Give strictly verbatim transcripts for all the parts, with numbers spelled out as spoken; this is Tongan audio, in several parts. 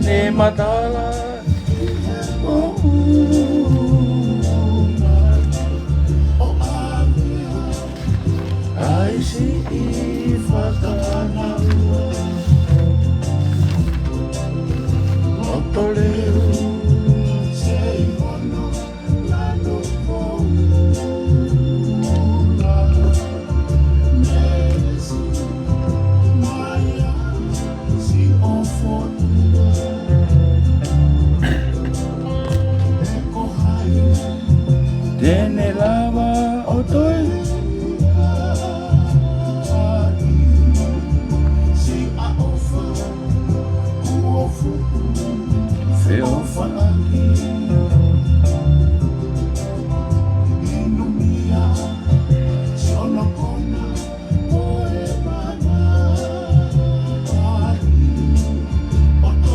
Ne matala ʻo ʻai siʻi fakana ua. Loto leu sei hono lanu koula. Mesi maia si ofo. Te ne lava ʻo toe feʻofaʻaki.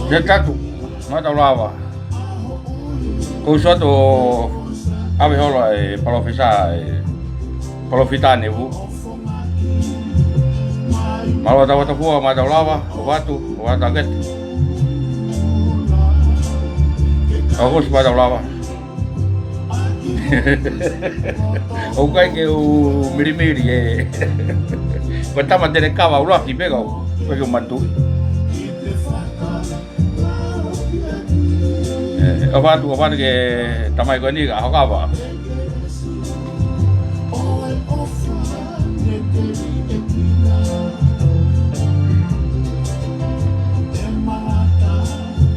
Ke tatu, mata lava. Ko uso to ave holo e palōfesa, e palōfita Nevu. Mālō Tauatafua, mata lava, ʻoatu, ʻoatu ʻa Keti. ʻOku mata lava. ʻOku ʻikai ke u milimili e. Ko e tama tele kava ʻuluaki pē kau, ʻoku ʻikai ke u manatuʻi. ʻE, ʻoatu, ʻoatu ki he tamai ko eni ka hokava.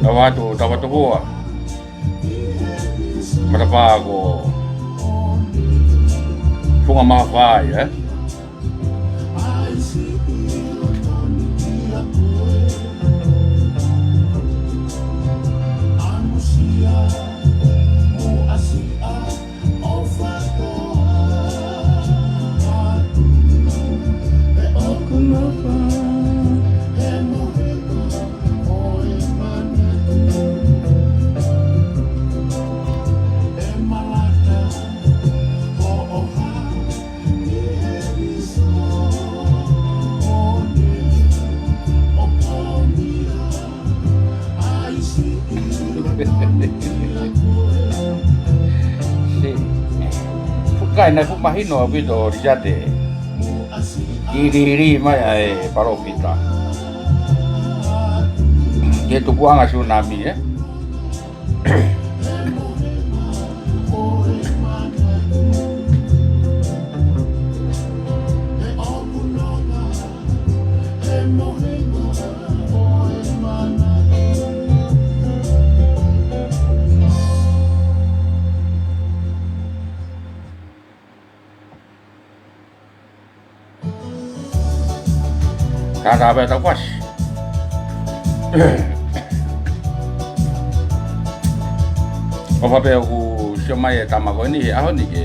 ʻOatu, Tauatafua. Matapā ko Funga Mahafa ia, ē? Fukai naʻe fuʻu mahino ʻaupito ʻo Lisiate ʻi he lī mai ʻa e palōfita ki he tupuʻanga sunami, ē? Kātaki pē tau fasi. ʻOfa pē ʻoku sio mai e tama ko eni he ʻaho ni ke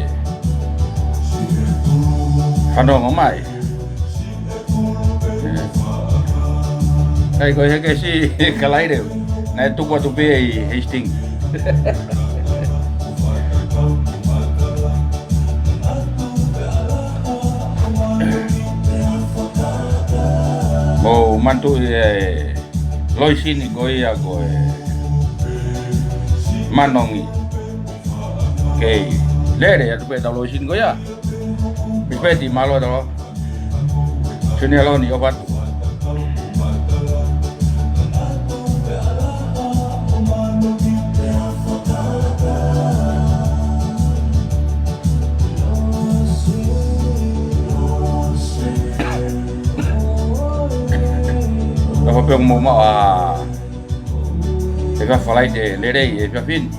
fanongo mai. ʻIkai ko e hekesi Kalaileu. Naʻe tuku atu pē ʻi Hastings. Mou manatuʻi e loisini ko ia ko e Manongi. Kei lele atu pē ʻetau loisini ko ia. Misipeti, mālō e tau. Sunialoni, ʻoatu. Tapa pē mo ma a. Te ka falai te lelei e fiafini.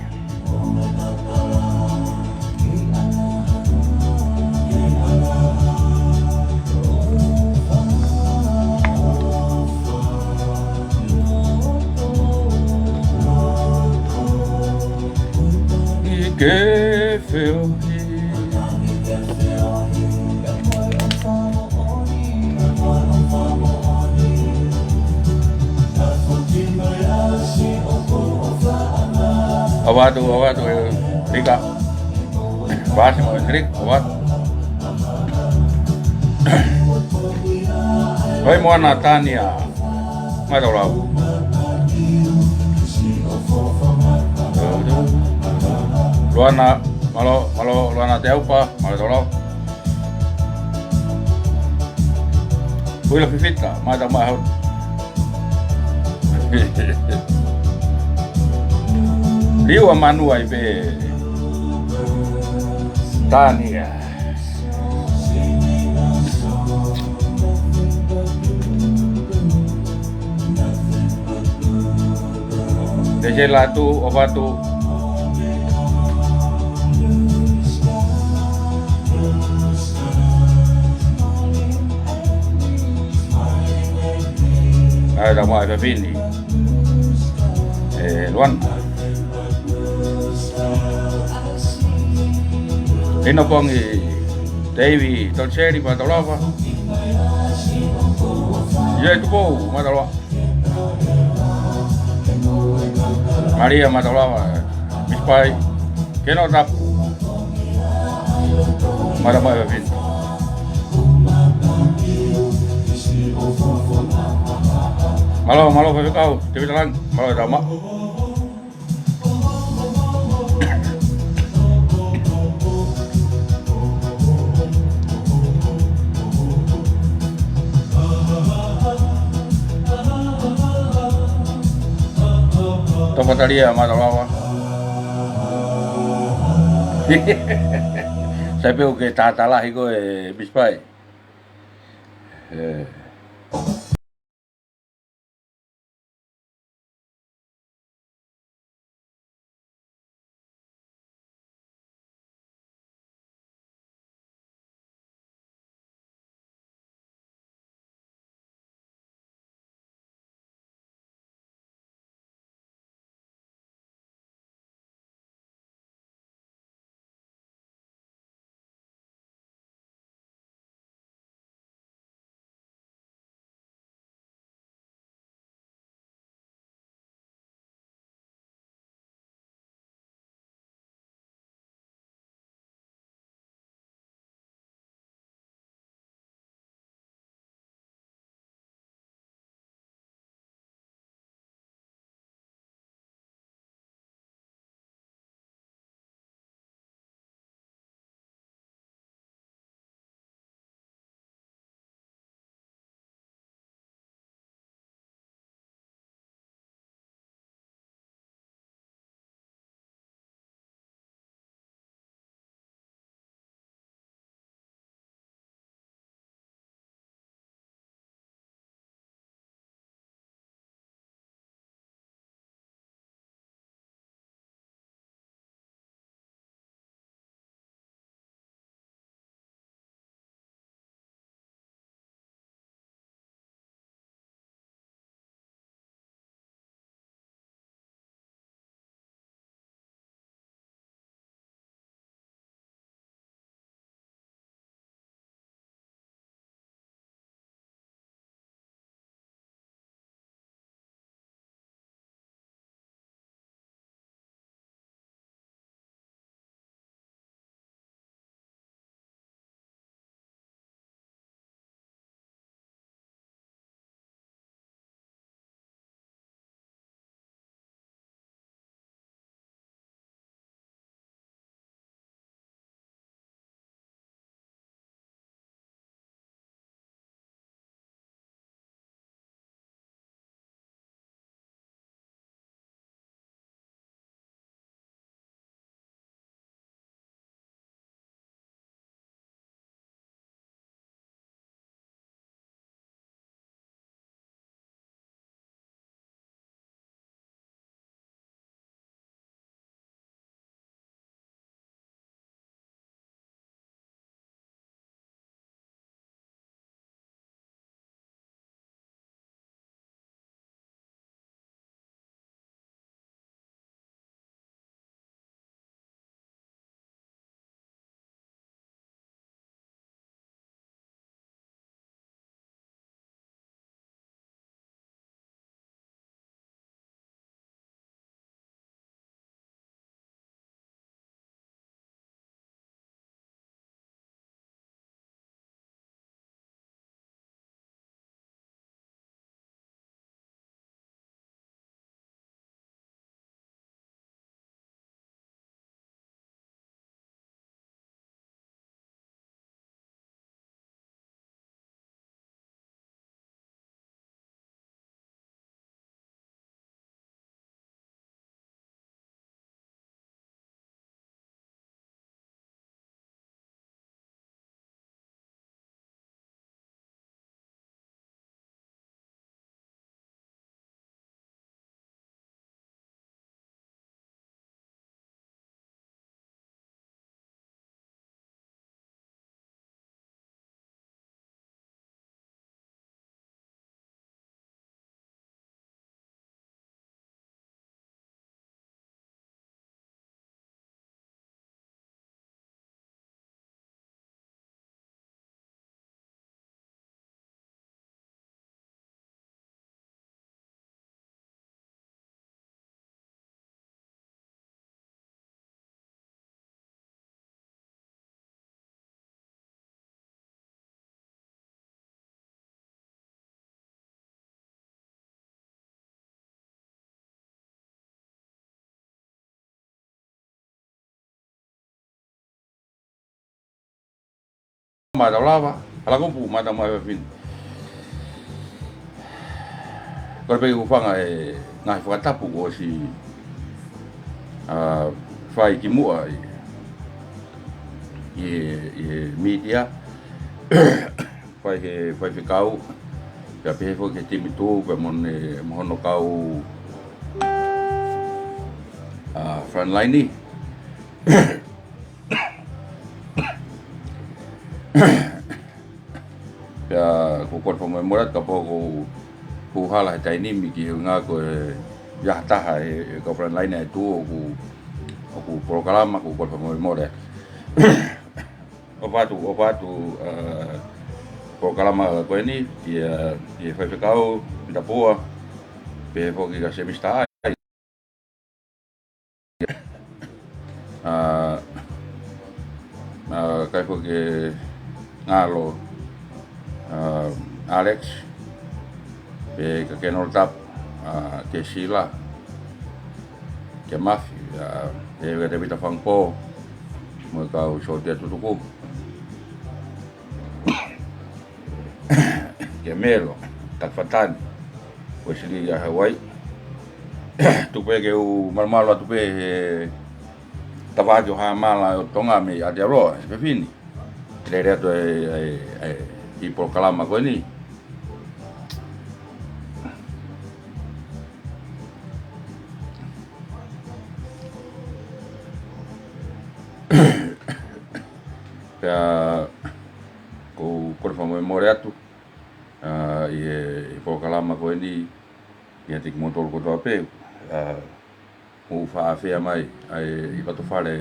ʻI ke feohi. ʻOatu, ʻoatu, e, Rika. Pasi mo Hendrik, ʻoatu. Hoi mo ana Tania. Mai tau lau. Luana, mālō, mālō, Luana Teaupa, mālō tolo. Kuila Fifita, mālō tau maha. Liua Manua i pē. Tania. Te se latu o fatu. Ai, tau maha e fefine. E, Luana. Ino Pongi, Teivi, Toniseli, mālō tau lava. Ia e Tupou, mālō tau lava. Malia, mālō tau lava. Miss Pai. Keno Tapu. Mālō maha e fefine. Mālō, mālō faifekau, Tēvita Langi, mālō e tau maha. Tofa Talia, mālō tau lava. Sai pē ʻoku ke tātā lahi koe, Miss Pai. E. mātau lava, hala kupu mātau mai fafin. Kole pē ke u hūfanga he ngaahi fakatapu kuo ʻosi, ā, fai kimuʻa ʻi, ʻi, ʻi he mītia, fai he, faifekau, pea pehē foki he timi tuʻu, pea mo ne, mo hono kau, ā, frontline. Pea ʻoku ou kole fakamolemole atu kapau ʻoku ou hala he taimi ni ki he ʻuhinga ko e ʻi ai ha taha he, he kau frontline ʻe tuʻu ʻoku, ʻoku polokalama, ʻoku ou kole fakamolemole atu. ʻOfa atu, ʻofa atu, ā, polokalama ko eni, ki he, ki he faifekau, Pita Pua, pehē foki kia Semista ai. Ā, ā, kae foki ngalo, ā, Alex, pea kia Kenolo Tapu, ā, kia Sila, kia Mafi, ā, pea kia Tevita Fangpo, mo e kau sōtia tutuku. Kia Melo, Tafatani, Wesley ʻa Hawaii. Tuku pē ke u malumalu atu pē he tavaki ʻo Hamala ʻo Tonga mei Aotearoa, he fefine. Lele atu e, e, e, ʻi polokalama ko eni. Pea ʻoku ou kole fakamolemole atu, ā, ʻi he, ʻi he polokalama ko eni, ʻiate kimoutolu kotoa pē, ā, ʻoku faʻa fea mai, ʻa e, ʻi loto fale,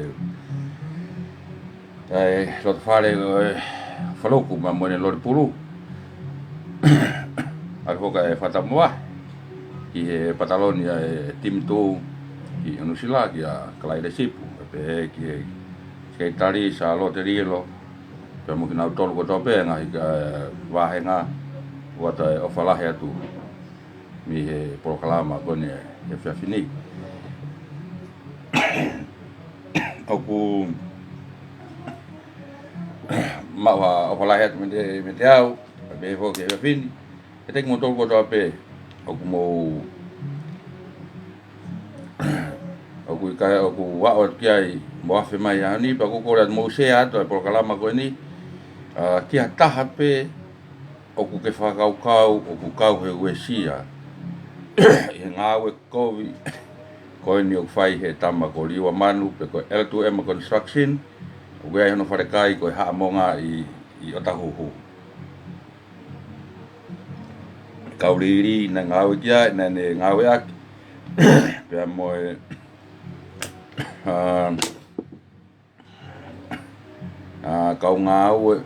ʻa e, loto fale, ē, Faluku mo ʻene loli pulu. ʻAlu foki ʻa e fakatapu mo e, ki he pataloni ʻa e timi tuʻu, ki ʻUnusila, kia Kalaile Sipu, pea pehē ki he Sekelitali, Sālote Lilo, pea mo kinautolu kotoa pē, ngaahi, ē, vāhenga, ʻoatu e ʻofa lahi atu mei he polokalama ko eni he efiafi ni. ʻOku maʻu ha ʻofa lahi atu meiate, meiate au, pea pehē foki he efiafi ni, kiate kimoutolu kotoa pē, ʻoku mou, ʻoku ʻikai, ʻoku aʻu atu ki ai, mou afe mai ʻaho ni, pea ʻoku ou kole atu mou share atu e polokalama ko eni, ā, ki ha taha pē, ʻoku ke fakakaukau, ʻoku kau he uesia ʻi he ngāue kovi ko eni ʻoku fai he tama ko Liua Manu, pe ko L two M Construction, ʻoku ʻi ai hono falekai ko e Haʻamonga ʻi, ʻi ʻOtahuhu. Kau lili naʻe ngāue ki ai, naʻa ne ngāueʻaki. Pea mo e, ā, ā, kau ngāue,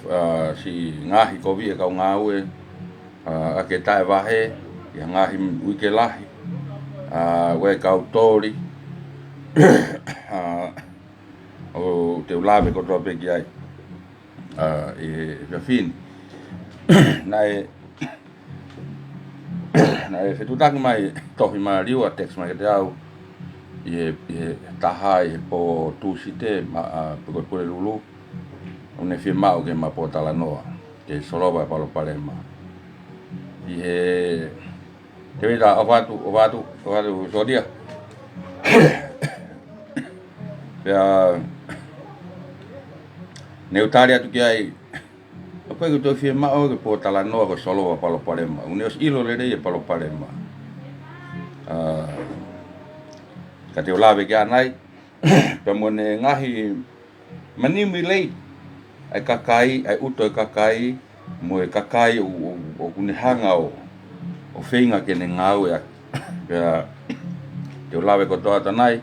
ā, siʻi ngaahi kovi e kau ngāue, ā, ʻa e taʻe vahe, ʻi he ngaahi uike lahi, ā, ʻa e kau toli, ā, ʻoku te u lave kotoa pē ki ai, ā, ʻi he efiafi ni. Naʻe, naʻe fetuʻutaki mai tohi maliu ʻa text mai kiate au ʻi he, ʻi he taha ʻi he pō Tūsite, ma, ā, pe ko e Pulelulu, ʻoku ne fiemaʻu ke ma pōtalanoa, ke solova e palopalema. ʻI he, Tevita, ʻofa atu, ʻofa atu, ʻofa atu, sōtia. Pea ne u tali atu ki ai, ʻoku ʻikai ke u toe fiemaʻu ke pōtalanoa ko e solova palopalema. ʻOku ne ʻosi ʻilo lelei e palopalema. Ā, ka te u lave ki ai ʻanai, pea mo ʻene ngaahi manipulate ʻa e kakai, ʻa e ʻuto e kakai, mo e kakai ʻo, ʻo, ʻoku ne hanga ʻo, ʻo feinga ke ne ngāueʻaki. Pea te u lave kotoa atu ʻanai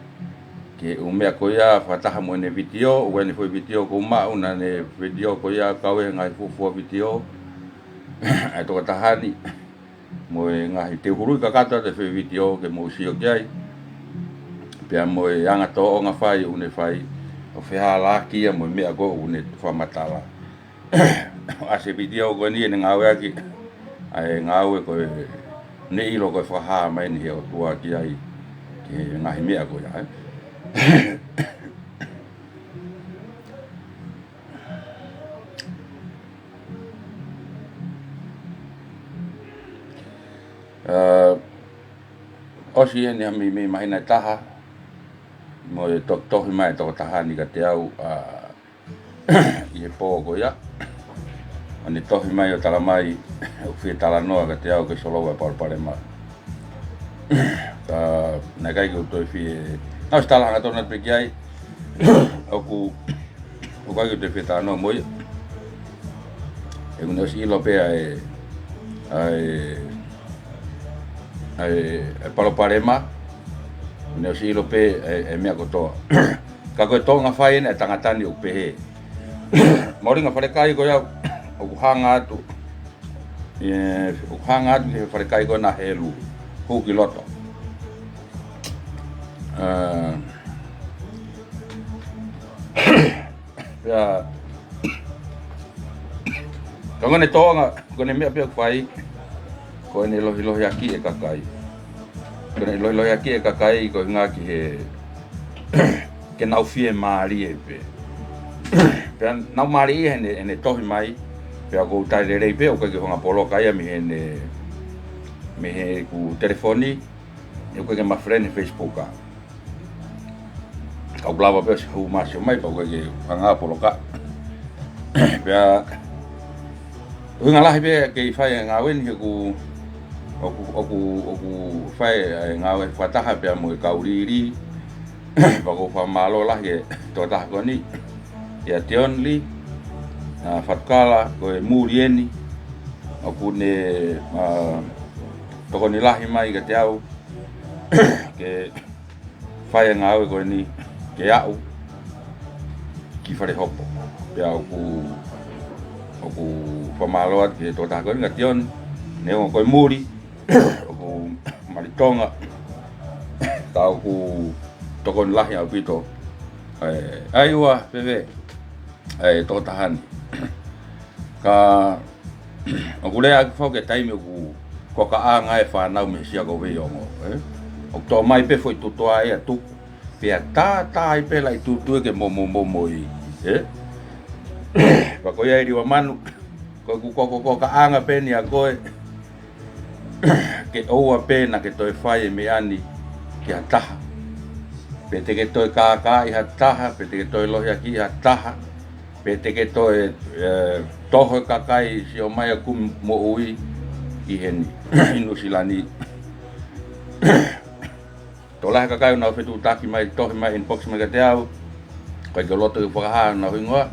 ki he ʻū meʻa ko ia, fakataha mo ʻene vitiō, ʻoku ʻi ai ʻene foʻi vitiō ʻoku ou maʻu, naʻa ne vitiō ko ia, kau e ngaahi fuofua vitiō ʻa e tokotaha ni, mo e ngaahi, te u huluʻi kakato atu e foʻi vitiō ke mou sio ki ai. Pea mo e anga tōʻonga fai ʻoku ne fai, ʻo fehālaaki ia mo e meʻa ko ē ʻoku ne fakamatala. ʻAsi e vitiō ko eni ʻene ngāueʻaki ʻa e ngāue ko ē, ne ʻilo ko e fakahā mai ʻe he ʻOtua ki ai, ki he ngaahi meʻa ko ia, ē. ʻOsi eni ha meimei māhina ʻe taha, mo e to-, tohi mai e tokotaha ni kiate au, ʻa, ʻi he pō ko ia. ʻO ne tohi mai ʻo tala mai, ʻoku fie talanoa kiate au ki he solova e palopalema. Ka naʻe ʻikai ke u toe fie, naʻe ʻosi tala hangatonu atu pē ki ai, ʻoku, ʻoku ʻikai ke u toe fie talanoa mo ia. He kuo ne ʻosi ʻilo pē ʻa e, ʻa e, ʻa e, ʻa e palopalema, kuo ne ʻosi ʻilo pē ʻa e, ʻa e meʻa kotoa. Ka ko e tōʻonga fai eni ʻa e tangata ni ʻoku pehē. Mahuʻinga falekai ko ia ʻoku hanga atu. ʻE, ʻoku hanga atu ki he falekai ko ena helu. Hū ki loto. Ā, pea, ka ko ʻene tōʻonga, ko ʻene meʻa pē ʻoku fai, ko ʻene lohilohiʻaki e kakai. Ko ʻene lohilohiʻaki e kakai, ko e ʻuhinga ki he, ke nau fiemālie pē. Pea nau mālieʻia heʻene, heʻene tohi mai, pea ʻoku ou tali lelei pē, ʻoku ʻikai ke u hanga poloka ia mei heʻene, mei heʻeku telefoni, ʻoku ʻikai ke ma friend he Facebook ā. Ka ʻoku lava pē ʻo ʻosi hū mai ʻo mai pea ʻoku ʻikai ke u hanga poloka. Pea, ʻuhinga lahi pē kei fai e ngāue ni he ʻoku, ʻoku, ʻoku, ʻoku fai e ngāue fakataha pea mo e kau lī. Pea ʻoku ou fakamālō lahi ki he tokotaha ko eni. ʻIa Tionli, ʻa, Fatukala, ko e muli eni. ʻOku ne, ʻa, tokoni lahi mai kiate au. Ke fai e ngāue ko eni ke aʻu ki Falehopo. Pea ʻoku, ʻoku fakamālō atu ki he tokotaha ko eni ʻa Tioni, neongo ko e muli, ʻoku mali Tonga, ka ʻoku tokoni lahi ʻaupito. ʻE, ʻa ia ʻoku fēfē, ʻa e tokotaha ni. Ka ʻoku lea ʻaki foki e taimi ʻoku kokaʻanga e fānau mei he sia ko Veiongo, ē? ʻOku toʻo mai pē foʻi tutoa ia ʻo tuku. Pea tātā ai pē laʻi tūtue ke momomomoʻi, ē? Pea ko ia ʻe Liua Manu, ko ʻeku kokokokaʻanga pē eni ʻa koe, ke ʻoua pē naʻa ke toe fai e meʻa ni ki ha taha. Pe te ke toe kākaaʻi ha taha, pe te ke toe lohiakiʻi ha taha, pe te ke toe, ē, toho e kakai siʻi ō mai ʻo kumi moʻui ʻi heni, ʻi Nuʻusila ni. Tokolahi e kakai ʻoku nau fetuʻutaki mai, tohi mai, inbox mai kiate au. ʻIkai ke u loto ke u fakahā honau hingoa.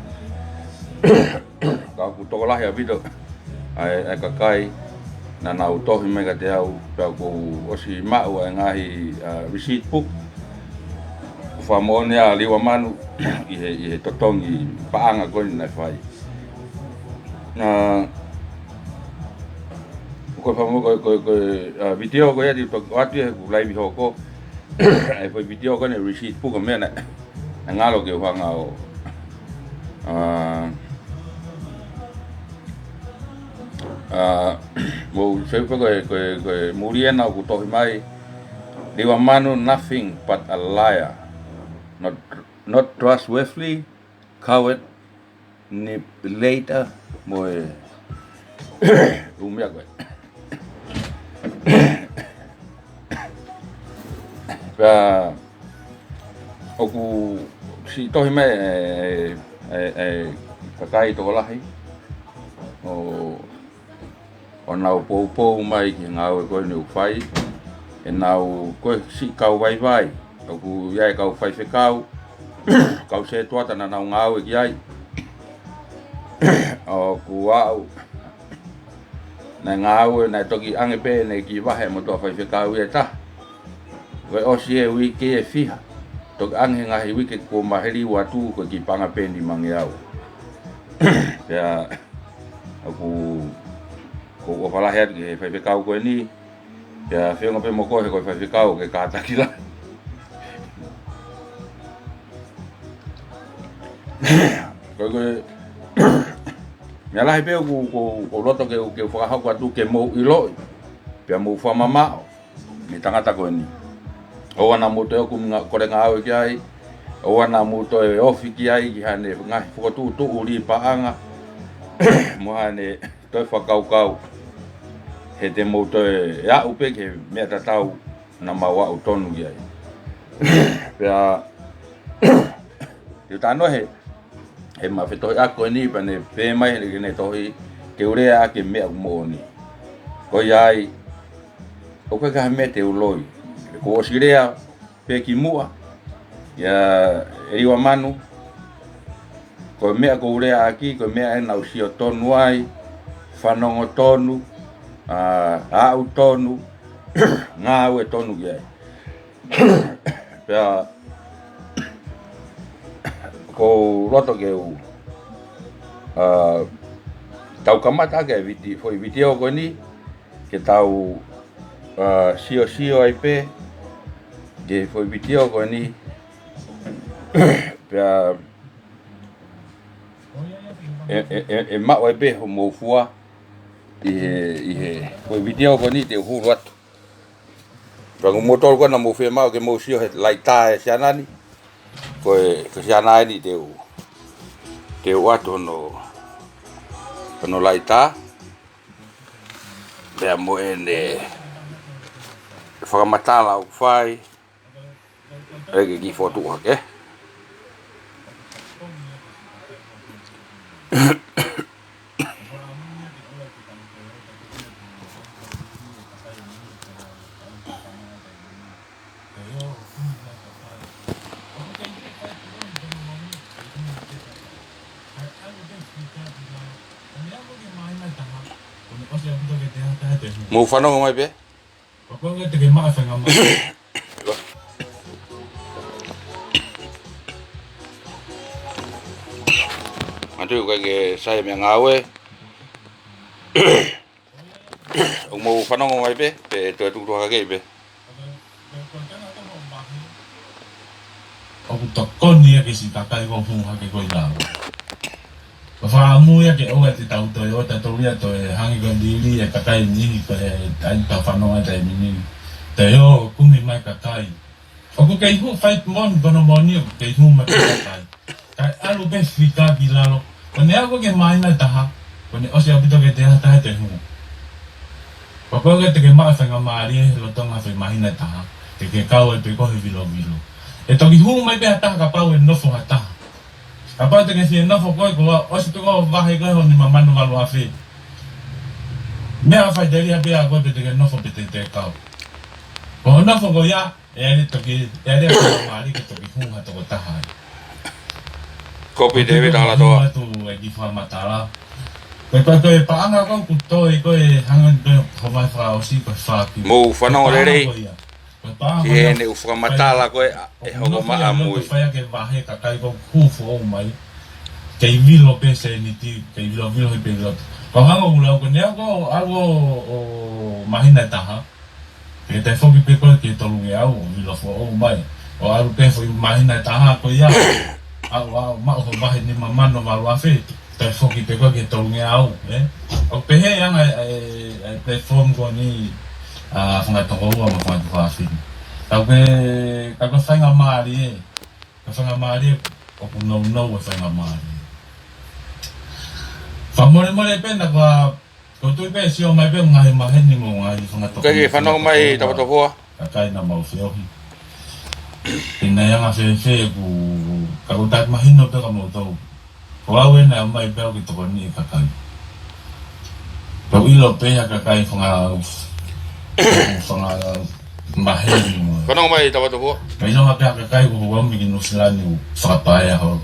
Ka ʻoku tokolahi ʻaupito ʻa e, ʻa e kakai naʻa nau tohi mai kiate au, pea kuo u ʻosi maʻu ʻa e ngaahi, ʻa, receipt book. Fakamoʻoni ʻa Liua Manu ʻi he, ʻi he totongi paʻanga ko eni naʻe fai. ʻA, ko e fakamoʻoni ko e, ko e, ko e, ʻa, video ko ia te u toki ʻoatu ia he ʻoku live hoko. ʻA e foʻi video ko eni receipt book ko e meʻa naʻe, naʻe ngalo ke u hanga ʻo, ʻa, ʻa, mou save pē ko e, ko e, ko e muli ena ʻoku tohi mai, Liua Manu, nothing but a liar. Not, not trustworthy, coward, manipulator, mo e ʻū meʻa ko ē. Pea ʻoku siʻi tohi mai e, e, e, e kakai tokolahi ʻo, ʻo nau poupou mai ki he ngāue ko eni ʻoku fai. ʻEnau ko e siʻi kau vaivai. ʻOku ʻi ai e kau faifekau, kau setuata naʻa nau ngāue ki ai. ʻOku aʻu, naʻe ngāue, naʻe toki ʻange pē ʻene kiʻi vahe e motuʻa faifekau ia ʻe taha. Ko e ʻosi e uike ʻe fiha. Toki ʻange he ngaahi uike kuo ma heliu atu ko e kiʻi paʻanga pē ʻe nimangeau. Pea ʻoku, ʻoku ou ʻofa lahi atu ki he faifekau ko eni. Pea feʻunga pē mo koe he ko e faifekau ke kātaki lahi. Ko e, ko e, meʻa lahi pē ʻoku, ʻoku, ʻoku ou loto ke, ke fakahoko atu ke mou ʻiloʻi. Pea mou fakamamaʻo mei he tangata ko eni. ʻOua naʻa mou toe ʻoku minga kole ngāue ki ai. ʻOua naʻa mou toe ofi ki ai ki haʻane ngaahi fokotuʻutuʻu lī paʻanga. Mo haʻane toe fakakaukau. He te mou toe aʻu pē ki he meʻa tatau naʻa mau aʻu tonu ki ai. Pea, te u talanoa he, he ma fetohi ako eni pea ne pehē mai he ʻene tohi ke u lea ʻaki e meʻa ʻoku moʻoni. Ko ia ai, ʻoku ʻikai ha meʻa te u loi. Kuo u ʻosi lea pē kimuʻa, ia ʻe Liua Manu, ko e meʻa ʻoku ou lea ʻaki, ko e meʻa ʻena ʻoku ou sio tonu ai, fanongo tonu, ʻa, aʻu tonu, ngāue tonu ki ai. Pea, ʻoku ou loto ke u, ʻa, tau kamata ʻaki e viti-, foʻi vitiō ko eni, ke tau, ʻa, siosio ai pē, ke foʻi vitiō ko eni, pea, ʻe, ʻe, ʻe, ʻe maʻu ai pē hoʻomou fua, ʻi he, ʻi he, foʻi vitiō ko eni te u hulu atu. Pea ko moutolu ko ena mou fiemaʻu ke mou sio he laitā ʻe Siana ni. Ko e, ko Siana eni te u, te u ʻoatu hono, hono laitā. Pea mo ʻene fakamatala ʻoku fai. ʻE ke kiʻi fotu hake. Mou fanongo mai pē. Manatuʻi ʻoku ʻikai ke sai meʻangāue. ʻOku mou fanongo mai pē, pe toe tukutuku hake pē. ʻOku tokoni ia ke siʻi kakai ko ē ʻoku hū hake ko ē ʻi lalo. Ko e fakaʻamu ia ke ʻoua te tau toe ō tautolu ia toe hangē ko e lili e kakai ni ko e ʻai tau fanongo ai taimi ni. Toe ō kumi mai kakai. ʻOku kei hū fai moʻoni ko hono moʻoni ʻoku kei hū mai kakai. Kae ʻalu pē fika ki lalo. Ko ʻene aʻu ko ē ki he māhina ʻe taha. Kuo ne ʻosi ʻaupito ke te hata he te hū. Ko koe ke te ke maʻu faingamālie he lolotonga e foʻi māhina ʻe taha. Te ke kau ai pē koe he vilovilo. ʻE toki hū mai pē ha taha kapau ʻe nofo ha taha. Kapau te ke fie nofo koe ko ʻosi pē ko e vahe ko ē ho nima mano valu afe. Meʻa faʻiteliha pē ʻa koe pe te ke nofo pe te te kau. Ko hoʻo nofo ko ia, ʻe ʻai toki, ʻe ʻai faingamālie ke toki hū ha tokotaha ai. Kopi Tēvita Halatoa. Atu e kiʻi fakamatala. Ko e, ko e, ko e paʻanga ko ē kuo toe ko ē hangē ko e ʻomai fakaʻosi ko e fāki. Mou fanongo lelei. Paʻanga ko ia. Ko e paʻanga ko ia. Ki heʻene ʻū fakamatala ko ē ʻe hoko mai ʻamui. Fai ake vahe kakai ko ē ʻoku foʻou mai. Kei vilo pē sēniti, kei vilovilo he pē vilo. Ko e hangē ʻoku lau ko ē ʻoku ʻalu ʻo, ʻo māhina ʻe taha. Ke toe foki pē koe ki he tolungeau ʻo vilo foʻou mai. ʻO ʻalu pē foʻi māhina ʻe taha ko ia. ʻAlu, ʻalu, maʻu ho vahe nima mano valu afe. Toe foki pē koe ki he tolungeau, ē? ʻOku pehē ʻa e anga e, e, e platform ko eni, ʻa, fanga tokoua mo fanga tuofefine. Ka ko e, ka ko e faingamālie, ka faingamālie, ʻoku nounou e faingamālie. Fakamolemole pē naʻa ka Ko e tui pē sio mai pē ngaahi maheni mo ngaahi fanga tokoni. Kae ke fanongo mai, Tafatoa. Kakai naʻa mau feohi. Pea naʻe anga fēfē ʻeku, ka ʻoku ou mahino pē kia moutolu. Ko au ena ʻe ʻomai pē au ke tokoni e kakai. Kau ʻilo pē ha kakai fanga, fanga maheni mo. Fanongo mai, Tafatoa. Ka ʻilonga pē ha kakai ʻoku ou ʻomi ki Nuʻusila ni ʻo fakapaea holo.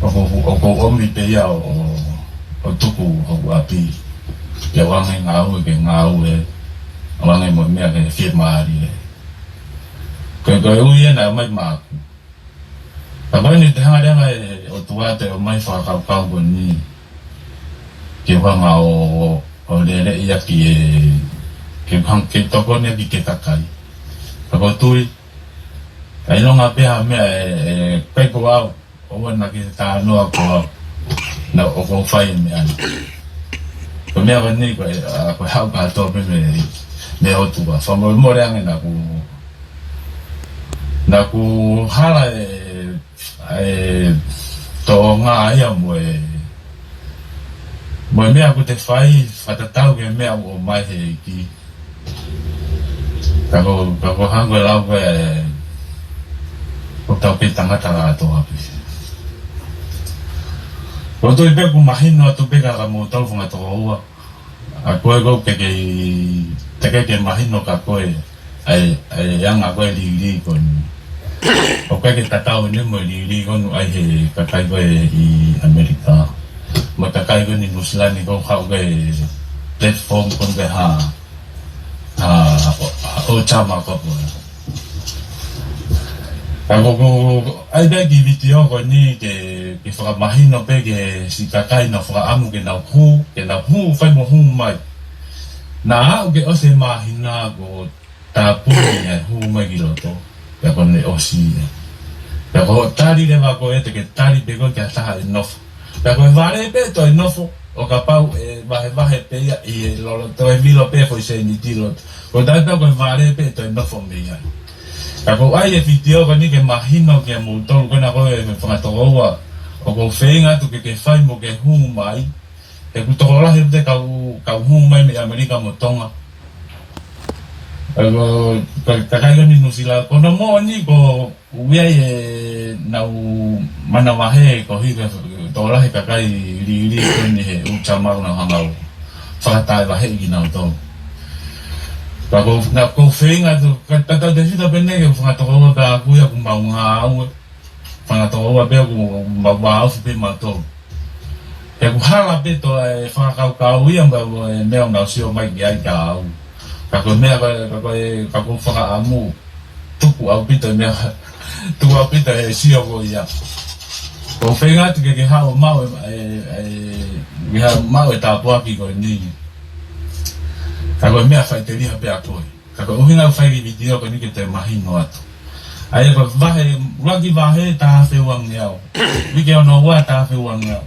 ʻOku, ʻoku ou ʻomi pē ia ʻo, ʻo, ʻo tuku hoku ʻapi. Ke u ʻoange ngāue, ke ngāue. ʻOange mo e meʻa ke fiemālie. Ko e, ko e ui ena ʻa e ʻomai maʻaku. Ka ko eni te hanga leva ʻe he ʻOtua ʻo ʻomai fakakaukau ko eni. Ke u hanga ʻo, ʻo, ʻo lele ia ki he, ke u hanga ke tokoni ia ki he kakai. Ka ko e tui, ka ʻilonga pē ha meʻa ʻe, ʻe, pē ko au, ʻoua naʻa ke talanoa ko au, naʻa ʻoku ou fai e meʻa ni. Ko e meʻa ko eni ko e, ʻa, ko e haʻu kātoa pē mei, mei he ʻOtua. Fakamolemole ange naʻa ku, naʻa ku hala e, e toʻonga ia mo e, mo e meʻa ʻoku te fai, fakatatau ki he meʻa ʻoku ʻomai he ʻEiki. Ka ko, ka ko e hangē ko e lau ko ē, ko tau pē tangata kātoa pē. Ko tui pē ʻoku mahino atu pē kia moutolu fanga tokoua. ʻA ko ē ʻoku ke, ke, te ke, ke mahino kia koe, ʻa e, ʻa e anga ko ē e lī, lī ko eni. ʻOku ke tatau eni mo e lī, lī ko eni ʻa e kakai ko ē ʻi ʻAmelika. Mo e kakai ko eni Nuʻusila ni, ko e hā ko e platform ko eni pē ha, ha, ʻo, ʻo tama ko ē. Ka ko, ko, ʻai pē kiʻi vitiō ko eni ke, ke fakamahino pē ki he siʻi kakai naʻa nau fakaʻamu ke nau hū, ke nau hū, fai mo hū mai. Naʻa aʻu ke ʻosi e māhina kuo tāpuni e hū mai ki loto. Pea kuo ne ʻosi ia. Pea ko e tali leva ko ē te ke tali pē ko ē ki ha taha ʻe nofo. Pea ko e vale pē toe nofo, ʻo kapau ʻe vahevahe pē ia ʻi he loloto, toe vilo pē foʻi sēniti loto. Ko e tali pē ko e vale pē toe nofo mei ai. Ka ko e ʻai e vitiō ko eni ke mahino kia moutolu, ko ena ko e fanga tokoua ʻoku ou feinga atu ke ke fai mo ke hū mai. He ʻoku tokolahi pē kau, kau hū mai mei ʻAmelika mo Tonga. Ko e, ko e kakai ko eni Nuʻusila, ko hono moʻoni ko ʻoku ʻi ai ʻenau manavahē koeʻuhi ko e tokolahi kakai lī, lī ko eni he ʻū tama ʻoku nau hanga ʻo fakataʻevaheʻi kinautolu. Ka ko, naʻa ku feinga atu, ka tatau tefito pē eni ke fanga tokoua pē ʻaʻaku ia ʻoku mau ngāue. Fanga tokoua pē ʻoku mau vāofi pē mautolu. He ʻoku hala pē toe fakakaukau ia mo e meʻa ʻoku nau sio mai ki ai kia au. Ka ko e meʻa ko ē, ka ko e, ka ʻoku ou fakaʻamu tuku ʻaupito e meʻa, tuku ʻaupito e sio ko ia. ʻOku ou feinga atu ke ke haʻu ʻo maʻu e, e, e, ke haʻu ʻo maʻu e tāpuaki ko eni. Ka ko e meʻa faʻiteliha pē ʻa koe. Ka ko e ʻuhinga ʻoku fai e vitiō ko eni ke toe mahino atu. ʻA ia ko e vahe, ʻuluaki vahe taha afe uangeau. Uike hono ua taha afe uangeau.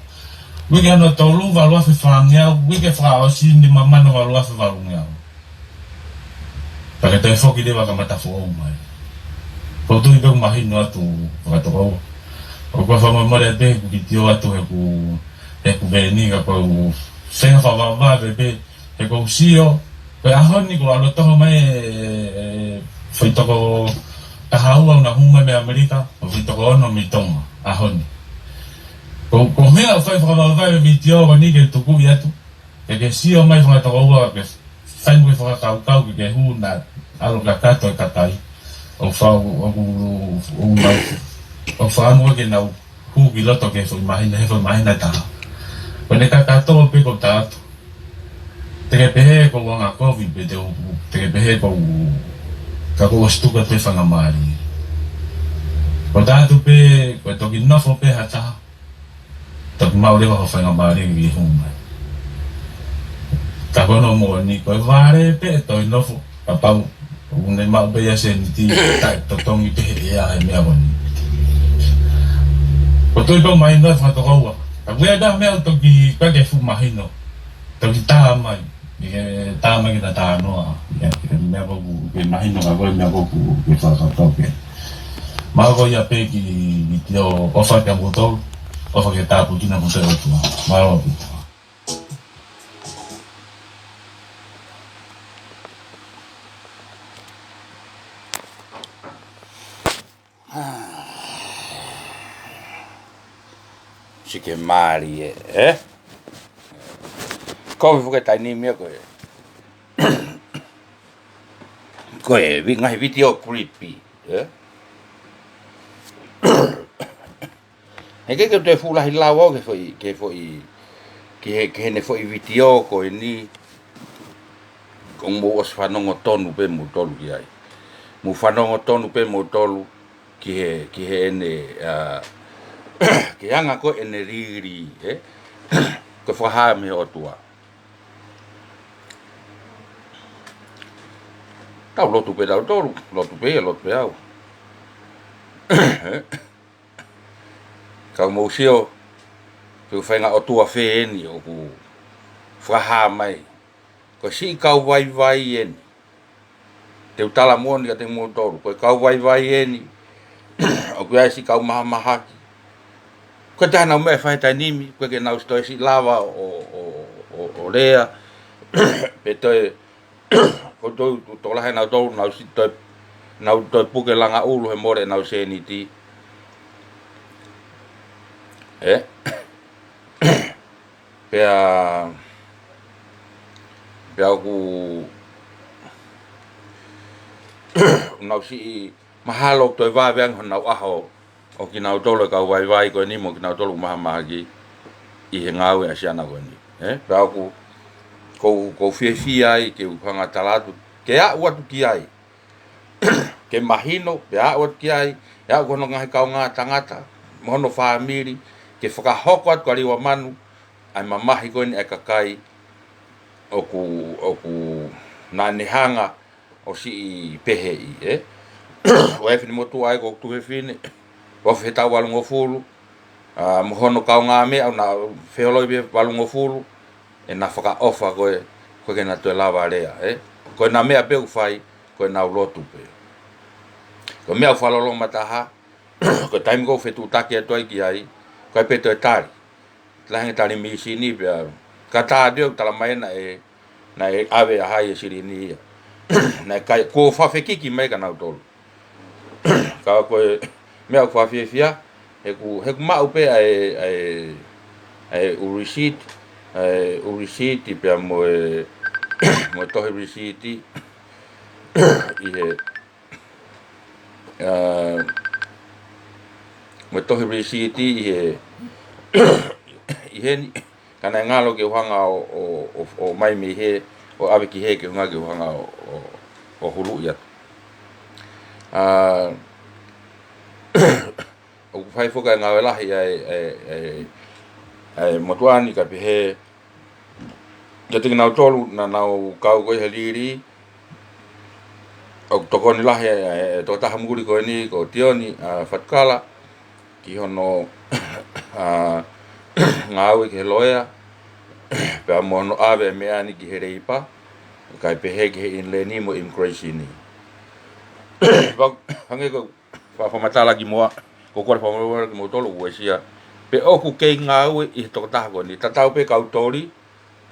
Uike hono tolu valu afe fāngeau. Uike fakaʻosi nima mano valu afe valungeau. Pea ke toe foki leva kamata foʻou mai. ʻOku ou tui pē ʻoku mahino atu fakatokoua. ʻOku ou fakamolemole pē ʻeku vitiō atu heʻeku, heʻeku veni ka ʻoku ou feinga fakavavevave pē. He ʻoku ou sio, ko e ʻaho ni kuo ʻalu ʻo toho mai e, e, e, foʻi toko taha ua ʻoku na hū mai mei ʻAmelika, mo e foʻi toko ono mei Tonga, ʻaho ni. Ko, ko e meʻa ʻoku fai fakavavevave e vitiō ko eni ke tukuʻi atu, ke ke sio mai fanga tokoua, ke fai mo ke fakakaukau ke ke hū naʻa ʻalu ʻo kakato e kakai. ʻOku fa-, ʻoku, ʻoku nau, ʻoku fakaʻamu ke nau hū ki loto ki he foʻi māhina, he foʻi māhina ʻe taha. Ko ʻene kakato pē ko e taʻu. Te ke pehē ko e anga kovi pē te u, te ke pehē ko e, ka kuo ʻosi tuku atu e faingamālie. Ko e taʻu pē, ko e toki nofo pē ha taha. Toki maʻu leva ho faingamālie ke hū mai. Ka ko hono moʻoni, ko e vale pē ʻe toe nofo, kapau ʻoku ne maʻu pē ia sēniti, taʻetotongi pē he ʻea e meʻa ko eni. ʻOku ou tui pē ʻoku mahino fakatokoua. Ka ko e taha meʻa ʻoku toki, ʻikai ke fuʻu mahino. Toki tā mai, ʻi he tā mai ke ta talanoa. ʻI he meʻa ko ē ʻoku ke mahino ka ko e meʻa ko ē ʻoku ke fakakaukau pē. Mālō ko ia pē kiʻi vitiō, ʻofa kia moutolu, ʻofa ke tāpuekina moutolu ʻe he ʻOtua. Mālō ʻaupito. Sike mālie, ē? Ko e fuʻu taimi ni meʻa ko ē. Ko e vi-, ngaahi vitiō creepy, ē? He ʻikai ke u toe fuʻu lahi lau au ki he foʻi, ki he foʻi, ki he, ki heʻene foʻi vitiō ko eni, ʻoku mou ʻosi fanongo tonu pē moutolu ki ai. Mou fanongo tonu pē moutolu ki he, ki heʻene, ā, ki he anga ko ē ʻene lī, lī, ē? Ko e fakahā mei he ʻOtua. Tau lotu pē tautolu, lotu pē ia, lotu pē au. Ka mou sio, ko e faʻahinga ʻotua fē eni ʻoku fakahā mai. Ko e siʻi kau vaivai eni. Te u tala moʻoni kiate kimoutolu. Ko e kau vaivai eni. ʻOku ʻi ai e siʻi kau mahamahaki. Ko e taha ʻenau meʻa ʻe fai he taimi ni, ʻoku ʻikai ke nau ʻosi toe siʻi lava ʻo, ʻo, ʻo, ʻo lea. Pe toe Ko e tokolahi ʻenau tolu, nau siʻi toe, nau toe puke langa ʻulu he mole ʻenau sēniti. Ē? Pea, pea ʻoku, nau siʻi mahalo toe vave ange honau ʻaho ʻo kinautolu e kau vaivai ko eni mo kinautolu ʻoku mahamahaki ʻi he ngāue ʻa Siana ko eni. Ē? Pea ʻoku, ʻoku ou, ʻoku ou fiefia ai ke u hanga tala atu, ke aʻu atu ki ai. Ke mahino, pea aʻu atu ki ai, ʻe aʻu ki hono ngaahi kaungā tangata, mo hono fāmili, ke fakahoko atu kia Liua Manu ʻa e mamahi ko eni ʻa e kakai ʻoku, ʻoku naʻa ne hanga ʻo siʻi peheʻi, ē? ʻOku ʻi ai e finemotuʻa ai ko Tuʻi Fefine, ʻoku ʻi ai e taʻu valungofulu, ʻa, mo hono kaungāmeʻa ʻoku na feholoi pē valungofulu, ʻena fakaʻofa ko ē, ʻoku ʻikai ke na toe lava lea, ē? Ko ʻena meʻa pē ʻoku fai, ko ʻenau lotu pē. Ko e meʻa ʻoku fakaloloma taha, ko e taimi ko ē ʻoku fetuʻutaki atu ai ki ai, ʻoku ʻikai pē toe tali. Lahi ange tali mīsini pea, ka tā atu ʻoku tala mai naʻe, naʻe ʻave ʻa hai e silini ia. Naʻe ʻikai, kuo fakafekiki mai kia nautolu. Ka ko e meʻa ʻoku fakafiefia, he ʻoku, he ʻoku maʻu pē ʻa e, ʻa e, ʻa e ʻū receipt, ʻa e ʻū receipt pea mo e, mo e tohi receipt ʻi he, ʻa, mo e tohi receipt ʻi he, ʻi heni, ka naʻe ngalo ke u hanga ʻo, ʻo, ʻo, ʻo ʻomai mei hē, ʻo ʻave ki hē ke u hanga ke u hanga ʻo, ʻo, ʻo huluʻi atu. ʻA, ʻoku fai foki e ngāue lahi ʻa e, ʻa e, ʻa e, ʻa e motuʻa ni kae pehē, kiate kinautolu naʻa nau kau ko ē he lili, ʻoku tokoni lahi e, e, e tokotaha muli ko eni ko Tioni, ʻa, Fatukala, ki hono, ʻa, ngāue ki he loea, pea mo hono ʻave e meʻa ni ki he leipa, kae pehē ki he inland mo e immigration ni. Pea hangē ko e fa-, fakamatala kimuʻa, ʻoku ou kole fakamolemole kimoutolu ʻoku uesia, pe ʻoku kei ngāue ʻi he tokotaha ko eni, tatau pē kau toli,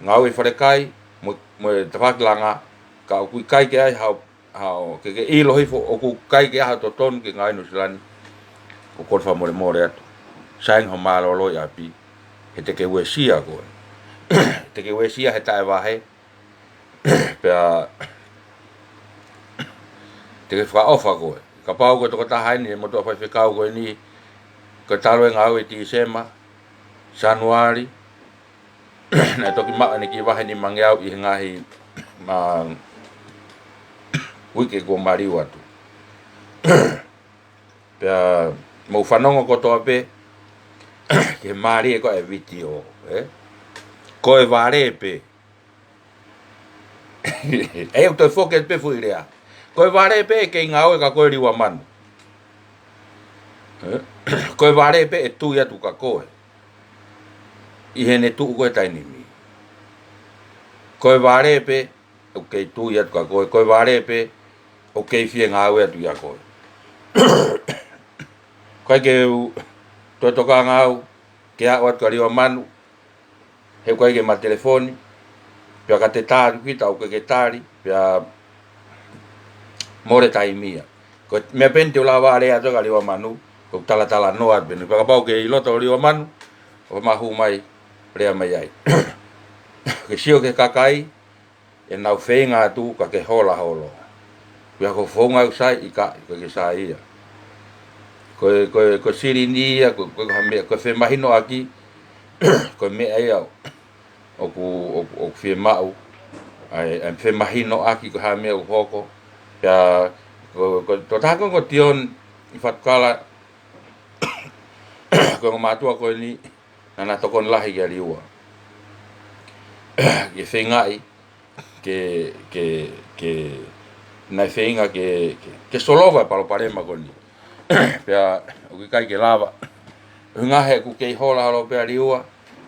ngāue falekai, mo, mo e tafaʻaki langa, ka ʻoku ʻikai ke ʻi ai haʻo, haʻo, ke, ke ʻilo hifo, ʻoku ʻikai ke ʻi ai haʻo totonu ke ngāue ʻi Nuʻusila ni, ʻoku ou kole fakamolemole atu. Sai ange hoʻo mālōlō ʻi ʻapi, he te ke uesia koe. Te ke uesia he taʻevahe, pea te ke fakaʻofa koe. Kapau ko e tokotaha eni, e motuʻa faifekau ko eni, ko e talu e ngāue ʻi Tīsema, Sānuali, naʻe toki maʻu ʻene kiʻi vahe nimangeau ʻi he ngaahi, ma, uike kuo maliu atu. Pea mou fanongo kotoa pē ki he mālie ko ē e vitiō, ē? Ko e vale pē. ʻE ʻoku toe foki pē foʻi lea. Ko e vale pē ʻe kei ngāue kia koe Liua Manu. Ē? Ko e vale pē ʻe tui atu kia koe. ʻI heʻene tuʻu ko ē taimi ni. Ko e vale pē ʻoku kei tui atu kia koe. Ko e vale pē ʻoku kei fie ngāue atu kia koe. ʻIkai ke u toe tokanga au ke aʻu atu kia Liua Manu, he ʻoku ʻikai ke ma telefoni, pea ka te tā atu kita ʻoku ʻikai ke tali, pea mole taimi ia. Ko e meʻa pē eni te u lava lea atu kia Liua Manu, ko e talatalanoa atu pē eni. Pea kapau ʻoku ke ʻi loto Liua Manu, ʻo ma hū mai, lea mai ai. Ke sio ki he kakai, ʻenau feinga atu ka ke hola holo. Pea ko e founga ʻoku sai ʻikai, ʻikai ke sai ia. Ko e, ko e, ko e silini ia, ko e, ko e ha meʻa, ko e femahinoʻaki, ko e meʻa ia ʻoku, ʻoku, ʻoku fiemaʻu, ʻa e, ʻa e femahinoʻaki ko e ha meʻa ʻoku hoko. Pea, ko, ko, tokotaha ko ē ko Tioni Fatukala, ko e ongo mātuʻa ko eni, naʻa na tokoni lahi kia Liua. Ke feingaʻi, ke, ke, ke, naʻe feinga ke, ke, ke solova e palopalema ko eni. Pea, ʻoku ʻikai ke lava. ʻUhinga he ʻoku kei hola holo pē ʻa Liua,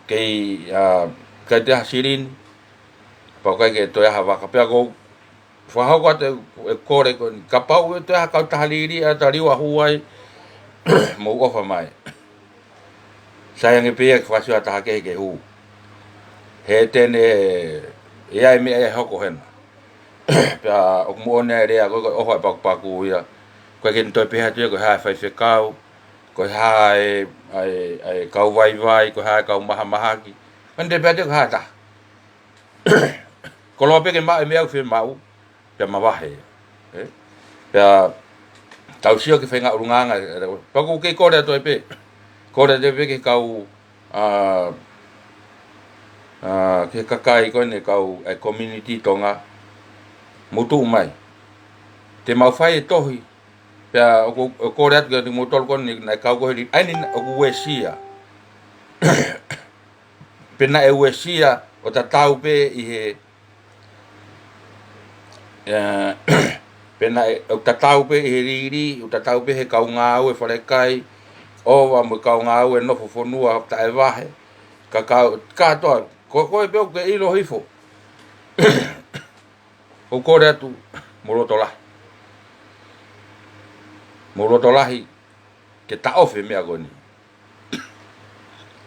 kei, ʻa, ʻikai toe ʻi ai ha silini, pea ʻoku ʻikai ke toe ʻi ai ha vaka. Pea ʻoku ou fakahoko atu e kole ko eni. Kapau ʻe toe ʻi ai ha kautaha liliu ʻa Liua ʻo hū ai, mou ʻofa mai. Sai ange pē ia ke fakasio ha taha kehe ke hū. He te ne, ʻe ʻi ai e meʻa ia ʻe hoko hena. Pea ʻoku moʻoni ʻa e lea ko ē, ko e ʻofa ʻa e pakupaku ia. Ko e ke ne toe pehē atu ia ko e hā e faifekau, ko e hā e, ʻa e, ʻa e kau vaivai, ko e hā e kau mahamahaki. Ko ʻene pehē atu ia ko e hā e taha. Koloa pē ke maʻu e meʻa ʻoku fiemaʻu, pea mavahe. Ē? Pea tau sio ki he faʻahinga ʻulungaanga, ē, pea ʻoku ou kei kole atu ai pē. Kole atu ai pē ki he kau, ʻa, ʻa, ki he kakai ko eni kau e community Tonga, mou tuʻu mai. Te mau fai e tohi, pea ʻoku ou kole atu kiate kimoutolu ko eni naʻe kau ko ē he li-, ʻa eni ʻoku uesia. Pe naʻe uesia ʻo tatau pē ʻi he, ē, pe naʻe, ʻo tatau pē ʻi he lili, ʻo tatau pē he kau ngāue falekai, ʻova mo e kau ngāue nofo fonua taʻevahe, ka kau, kātoa, ko, ko e pē ʻoku ke ʻilo hifo. ʻOku ou kole atu, mou loto lahi. Mou loto lahi, ke taʻofi e meʻa ko eni.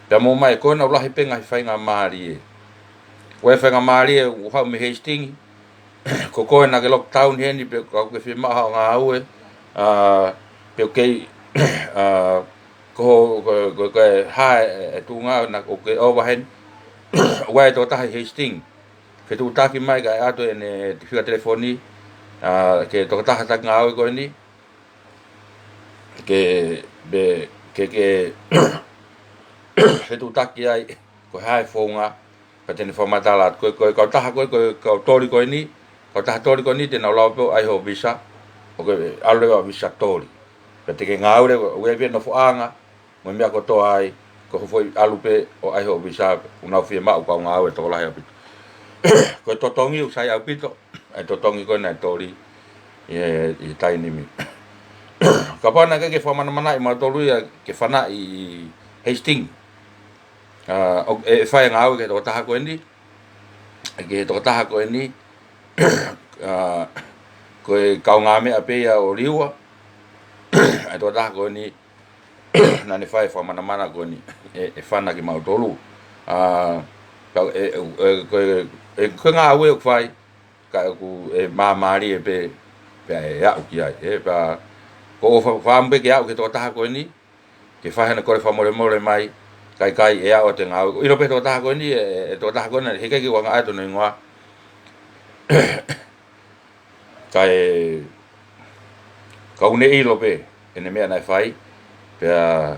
Pea mou mai ko ena ʻoku lahi pē ngaahi faingamālie. Ko e faingamālie ʻoku haʻu mei Hastings, ko koe naʻa ke lockdown heni pe ʻoku ke fiemaʻu haʻo ngāue, ʻa, pe ʻoku kei, ʻa, ko, ko, ko, ko e hā e, e tuʻunga naʻa ʻoku ke ʻova heni, ʻoku ʻi ai e tokotaha ʻi Hastings. Fetuʻutaki mai kae ʻoatu ʻene fika telefoni, ʻa, ki he tokotaha taki ngāue ko eni, ke, pe, ke, ke fetuʻutaki ai, ko e hā e founga, pea te ne fakamatala atu, ko e, ko e kautaha ko ē, ko e kau toli ko eni, kautaha toli ko eni, te nau lava pē ʻo ʻai hoʻo visa, ʻo ke ʻalu leva ʻo visa toli. Pea te ke ngāue leva, ʻoku ʻi ai pē nofoʻanga, mo e meʻa kotoa ai, ko hoʻo foʻi ʻalu pē ʻo ʻai hoʻo visa, ʻoku nau fiemaʻu kau ngāue tokolahi ʻaupito. Ko e totongi ʻoku sai ʻaupito, ʻa e totongi ko ē naʻe toli ʻi he, ʻi he taimi ni. Kapau naʻe ʻikai ke fakamanamanaʻi mautolu ia ke fanaʻi ʻi Hastings. ʻA, ʻo, ʻe, ʻe fai e ngāue ki he tokotaha ko eni, ki he tokotaha ko eni, ʻa, ko e kaungāmeʻa pē ia ʻo Liua, ʻa e tokotaha ko eni, naʻa ne fai e fakamanamana ko eni, ʻe, ʻe fana kimautolu. ʻA, ka, ʻe, ʻe, ʻe, ko e, ʻe, ko e ngāue ʻoku fai, ka ʻoku, ʻe māmālie pē, pea ʻe aʻu ki ai, ē, pea, ko e fa-, fakaʻamu pē ke aʻu ki he tokotaha ko eni, ke fai haʻane kole fakamolemole mai, kae ʻikai ʻe aʻu ʻo te ngāue. ʻIlo pē tokotaha ko eni, ʻe, ʻe tokotaha ko ena, heʻikai ke u ʻoange ʻa e tono hingoa. Kae, ka ʻoku ne ʻilo pē, ʻene meʻa naʻe fai, pea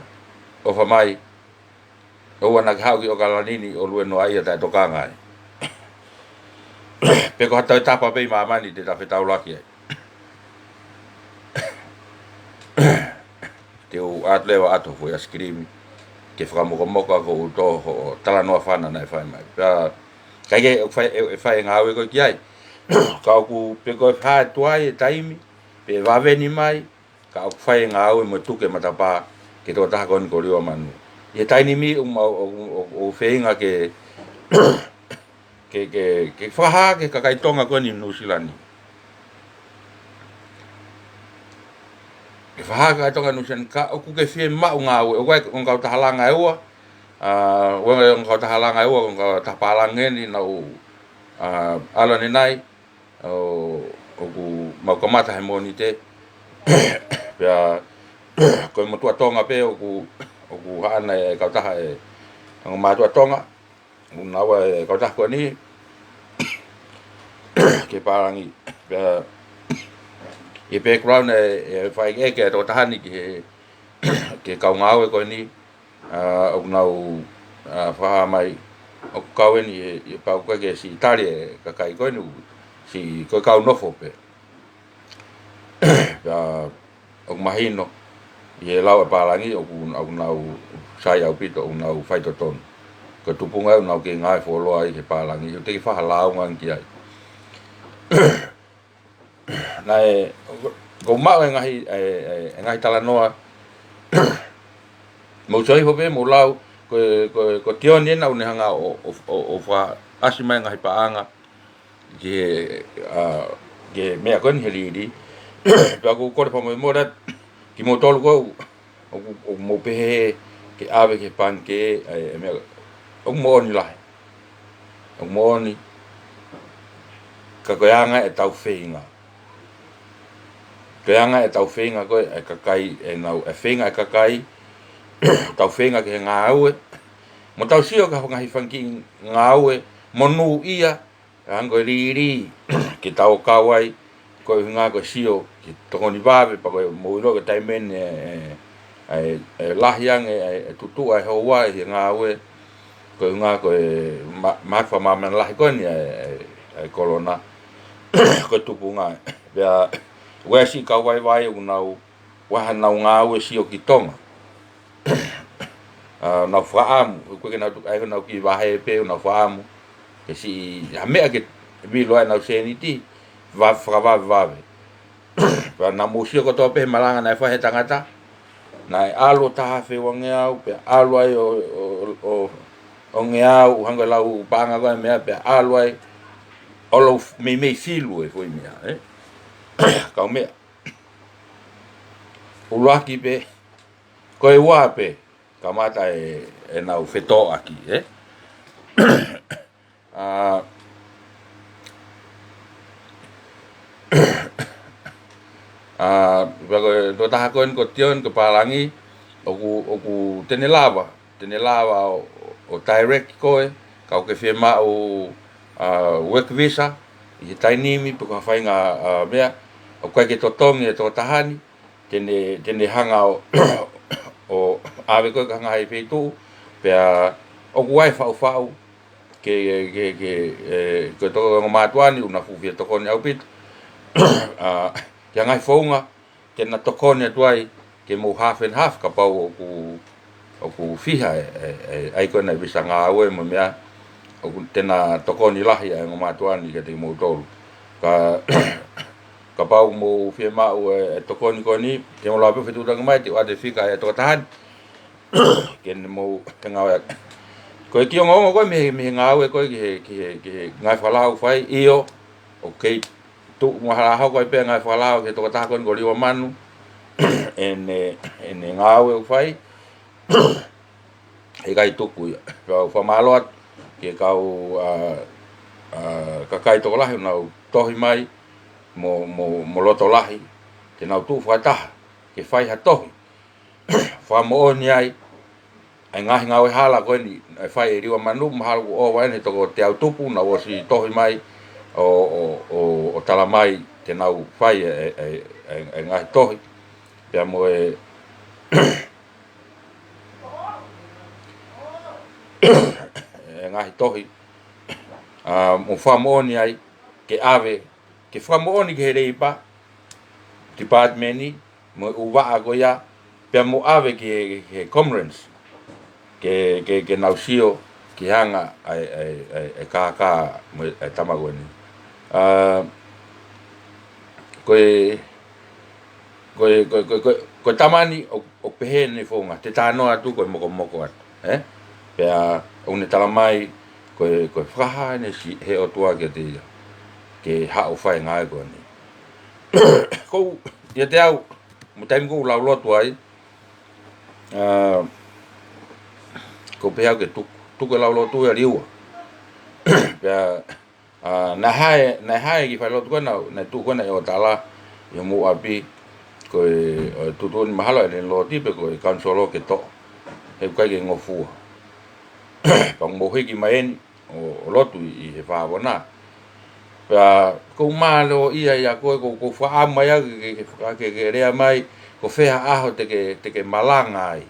ʻofa mai, ʻoua naʻa ke haʻu ki ʻAokalani ni ʻo lue noa ia taʻetokanga ai. Pe ko ha toe tapa pē ʻi māmani te ta fetaulaki ai. Te u ʻoatu leva ʻa e foʻi ʻaisikilimi, ke fakamokomoko ʻa e ko u tō hoʻo talanoa fana naʻe fai mai. Pea, kae ʻikai ke fai, ʻe, ʻe fai e ngāue ko ē ki ai. Ka ʻoku pe ko e fai tuai e taimi, pe vave ni mai, ka ʻoku fai e ngāue mo e tuku e matapā, ki he tokotaha ko eni ko Liua Manu. ʻI he taimi ni ʻoku ma-, ʻoku, ʻoku, ʻoku feinga ke, ke, ke, ke fakahā ki he kakai Tonga ko eni ʻi Nuʻusila ni. Ke fakahā ki he kakai Tonga ʻi Nuʻusila ni ka ʻoku ke fiemaʻu ngāue, ʻoku ʻi ai e ongo kautaha langa ʻe ua, ʻa, ʻoku ʻi ai e ongo kautaha langa ʻe ua, ongo kautaha pālangi eni naʻa ku, ʻa, ʻalu ʻanenai, ʻo, ʻoku mau kamata he Mōnite, pea, ko e motuʻa Tonga pē ʻoku, ʻoku haʻana e kautaha e, ongo mātuʻa Tonga, ʻoku nau ō e kautaha ko eni, ki he pālangi. Pea, ʻi he background e, e fai ʻe he tokotaha ni ki he, ki he kau ngāue ko eni, ʻa, ʻoku nau, ʻa, fakahā mai, ʻoku kau eni, ʻe, ʻe pau ko ē ke siʻi tali e kakai ko eni, siʻi ko e kau nofo pē. Pea, ʻoku mahino, ʻi he lau e pālangi, ʻoku, ʻoku nau sai ʻaupito, ʻoku nau faitotonu. Ko e tupunga ʻoku nau kei ngāue fuoloa ai ki he pālangi, ʻoku teʻeki fakahā lāunga ki ai. Naʻe, ko, ko u maʻu e ngaahi, e, e, e ngaahi talanoa, mou sio hifo pē, mou lau, ko, ko, ko Tioni ena ʻoku ne hanga ʻo, ʻo, ʻo, ʻo fakaʻasi mai e ngaahi paʻanga, ki he, ʻa, ki he meʻa ko eni he lili. Pea ʻoku ou kole fakamolemole atu, kimoutolu ko ē, ʻoku, ʻoku mou pehē ke ʻave ki he pangikē, ʻa e, e meʻa, ʻoku moʻoni lahi. ʻOku moʻoni. Ka ko e anga ʻetau feinga. Ko e anga ʻetau feinga ko ē ʻa e kakai, ʻenau, ʻa e feinga ʻa e kakai, tau feinga ki he ngāue. Mo tau sio ki he ngaahi fanga kiʻi ngāue monūʻia, ʻa ia ko e lī, lī, ke tau kau ai, ko e ʻuhinga ko e sio ki he tokoni vave, pea ko e mou ʻilo ko e taimi ni ʻe, ʻe, ʻe, ʻe lahi ange ʻa e, ʻe tutuʻa ʻa e houa ʻi he ngāue, ko e ʻuhinga ko e ma-, ma-, fakamāmani lahi ko eni ʻa e, ʻa e, ʻa e kolona, ko e tupunga. Pea, ʻoku ʻi ai siʻi kau vaivai ʻoku nau, ʻoku ʻi ai haʻanau ngāue sio ki Tonga. ʻA, nau fakaʻamu, ʻoku ʻikai ke nau tuku, ʻa ia ko ʻenau kiʻi vahe pē ʻoku nau fakaʻamu ke siʻi, ha meʻa ke vilo ai ʻenau sēniti, va-, fakavavevave. Pea naʻa mou sio kotoa pē he malanga naʻe fai he tangata, naʻe ʻalu ʻo taha afe ua ngeau, pea ʻalu ai ʻo, ʻo, ʻo, ʻo ngeau, ʻuhinga ko e lau paʻanga ko ē meʻa, pea ʻalu ai ʻo lou f-, meimei filu e foʻi meʻa, ē? Kau meʻa. ʻUluaki pē, ko e ua pē, kamata ʻe, ʻenau fetōʻaki, ē? ʻA, ʻa, pea ko e tokotaha ko eni ko Tioni, ko e pālangi, ʻoku, ʻoku te ne lava, te ne lava ʻo, ʻo direct koe, kapau ʻoku ke fiemaʻu, ʻa, work visa, ʻi he taimi ni, pe ko ha faʻahinga, ʻa, meʻa, ʻoku ʻikai ke totongi e tokotaha ni, te ne, te ne hanga ʻo, ʻo ʻave koe ki ha ngaahi feituʻu, pea ʻoku ʻi ai e faʻufaʻu, ke, ke, ke, ē, ko e toko ongo mātuʻa ni, ʻoku na fuʻu fie tokoni ʻaupito. ʻA, ki ha ngaahi founga, te na tokoni atu ai, ke mou half and half, kapau ʻoku, ʻoku fiha e, e, e, ʻa ia ko ena e visa ngāue mo e meʻa, ʻoku te na tokoni lahi ʻa e ongo mātuʻa ni kiate kimoutolu. Ka, kapau ʻoku mou fiemaʻu e, e tokoni ko eni, te mou lava pē ʻo fetuʻutaki mai, te u ʻoatu e fika ʻa e tokotaha ni, ke ne mou te ngāue atu. Ko e kiʻi ongoongo ko ē mei he, mei he ngāue ko ē ki he, ki he, ki he ngaahi fakalao ʻoku fai, ʻio, ʻoku kei tuʻu mahalo ʻaho ko ē pē ngaahi fakalao ki he tokotaha ko eni ko Liua Manu, ʻene, ʻene ngāue ʻoku fai, heʻikai tuku ia. Pea ʻoku ou fakamālō atu ki he kau, ʻa, ʻa, kakai tokolahi ʻoku nau tohi mai mo, mo, mo loto lahi, te nau tuʻu fakataha ke fai ha tohi fakamoʻoni ai ʻa e ngaahi ngāue hala ko eni naʻe fai ʻe Liua Manu, mahalo kuo ʻova eni he toko teau tupu, naʻa nau ʻosi tohi mai ʻo, ʻo, ʻo, ʻo tala mai te nau fai e, e, e, e, e ngaahi tohi. Pea mo e, e ngaahi tohi, ʻa, mo fakamoʻoni ai, ke ʻave, ke fakamoʻoni ki he Labour Department ni, mo e ʻū vaʻa ko ia, pea mo ʻave ki he, he Commerce, ke, ke, ke nau sio ki he anga ʻa e, ʻa e, ʻa e, ʻa e kākā mo e, ʻa e tama ko eni. ʻA, ko e, ko e, ko e, ko e, ko e, ko e tama ni ʻo, ʻo pehē ʻene founga, te talanoa atu ko e mokomoko atu, ē? Pea ʻoku ne tala mai, ko e, ko e fakahā ʻene siʻi, he ʻOtua kiate ia, ke haʻu ʻo fai e ngāue ko eni. Ko u, ʻiate au, mo e taimi ʻoku ou lau lotu ai, ʻa, ʻoku ou pehē au ke tuku, tuku e lau lotu ia ʻa Liua. Pea, ʻa, naʻe hae, naʻe hae e kiʻi falelotu ko ena, naʻe tuʻu ko ena ʻi ʻOtala, ʻi homou ʻapi, ko e, ʻo e tuʻutuʻuni mahalo ʻe Leni Loti pe ko e kaunisolo ke toʻo. He ʻoku ʻikai ke ngofua. Pea mou hiki mai eni, ʻo, ʻo lotu ʻi, ʻi he Fāvona. Pea ʻoku ou mālō ia ʻia koe, ʻoku ou, ʻoku ou fakaʻamu mai au ke, ke, ke, ke, ke lea mai, ko fē ha ʻaho te ke, te ke malanga ai.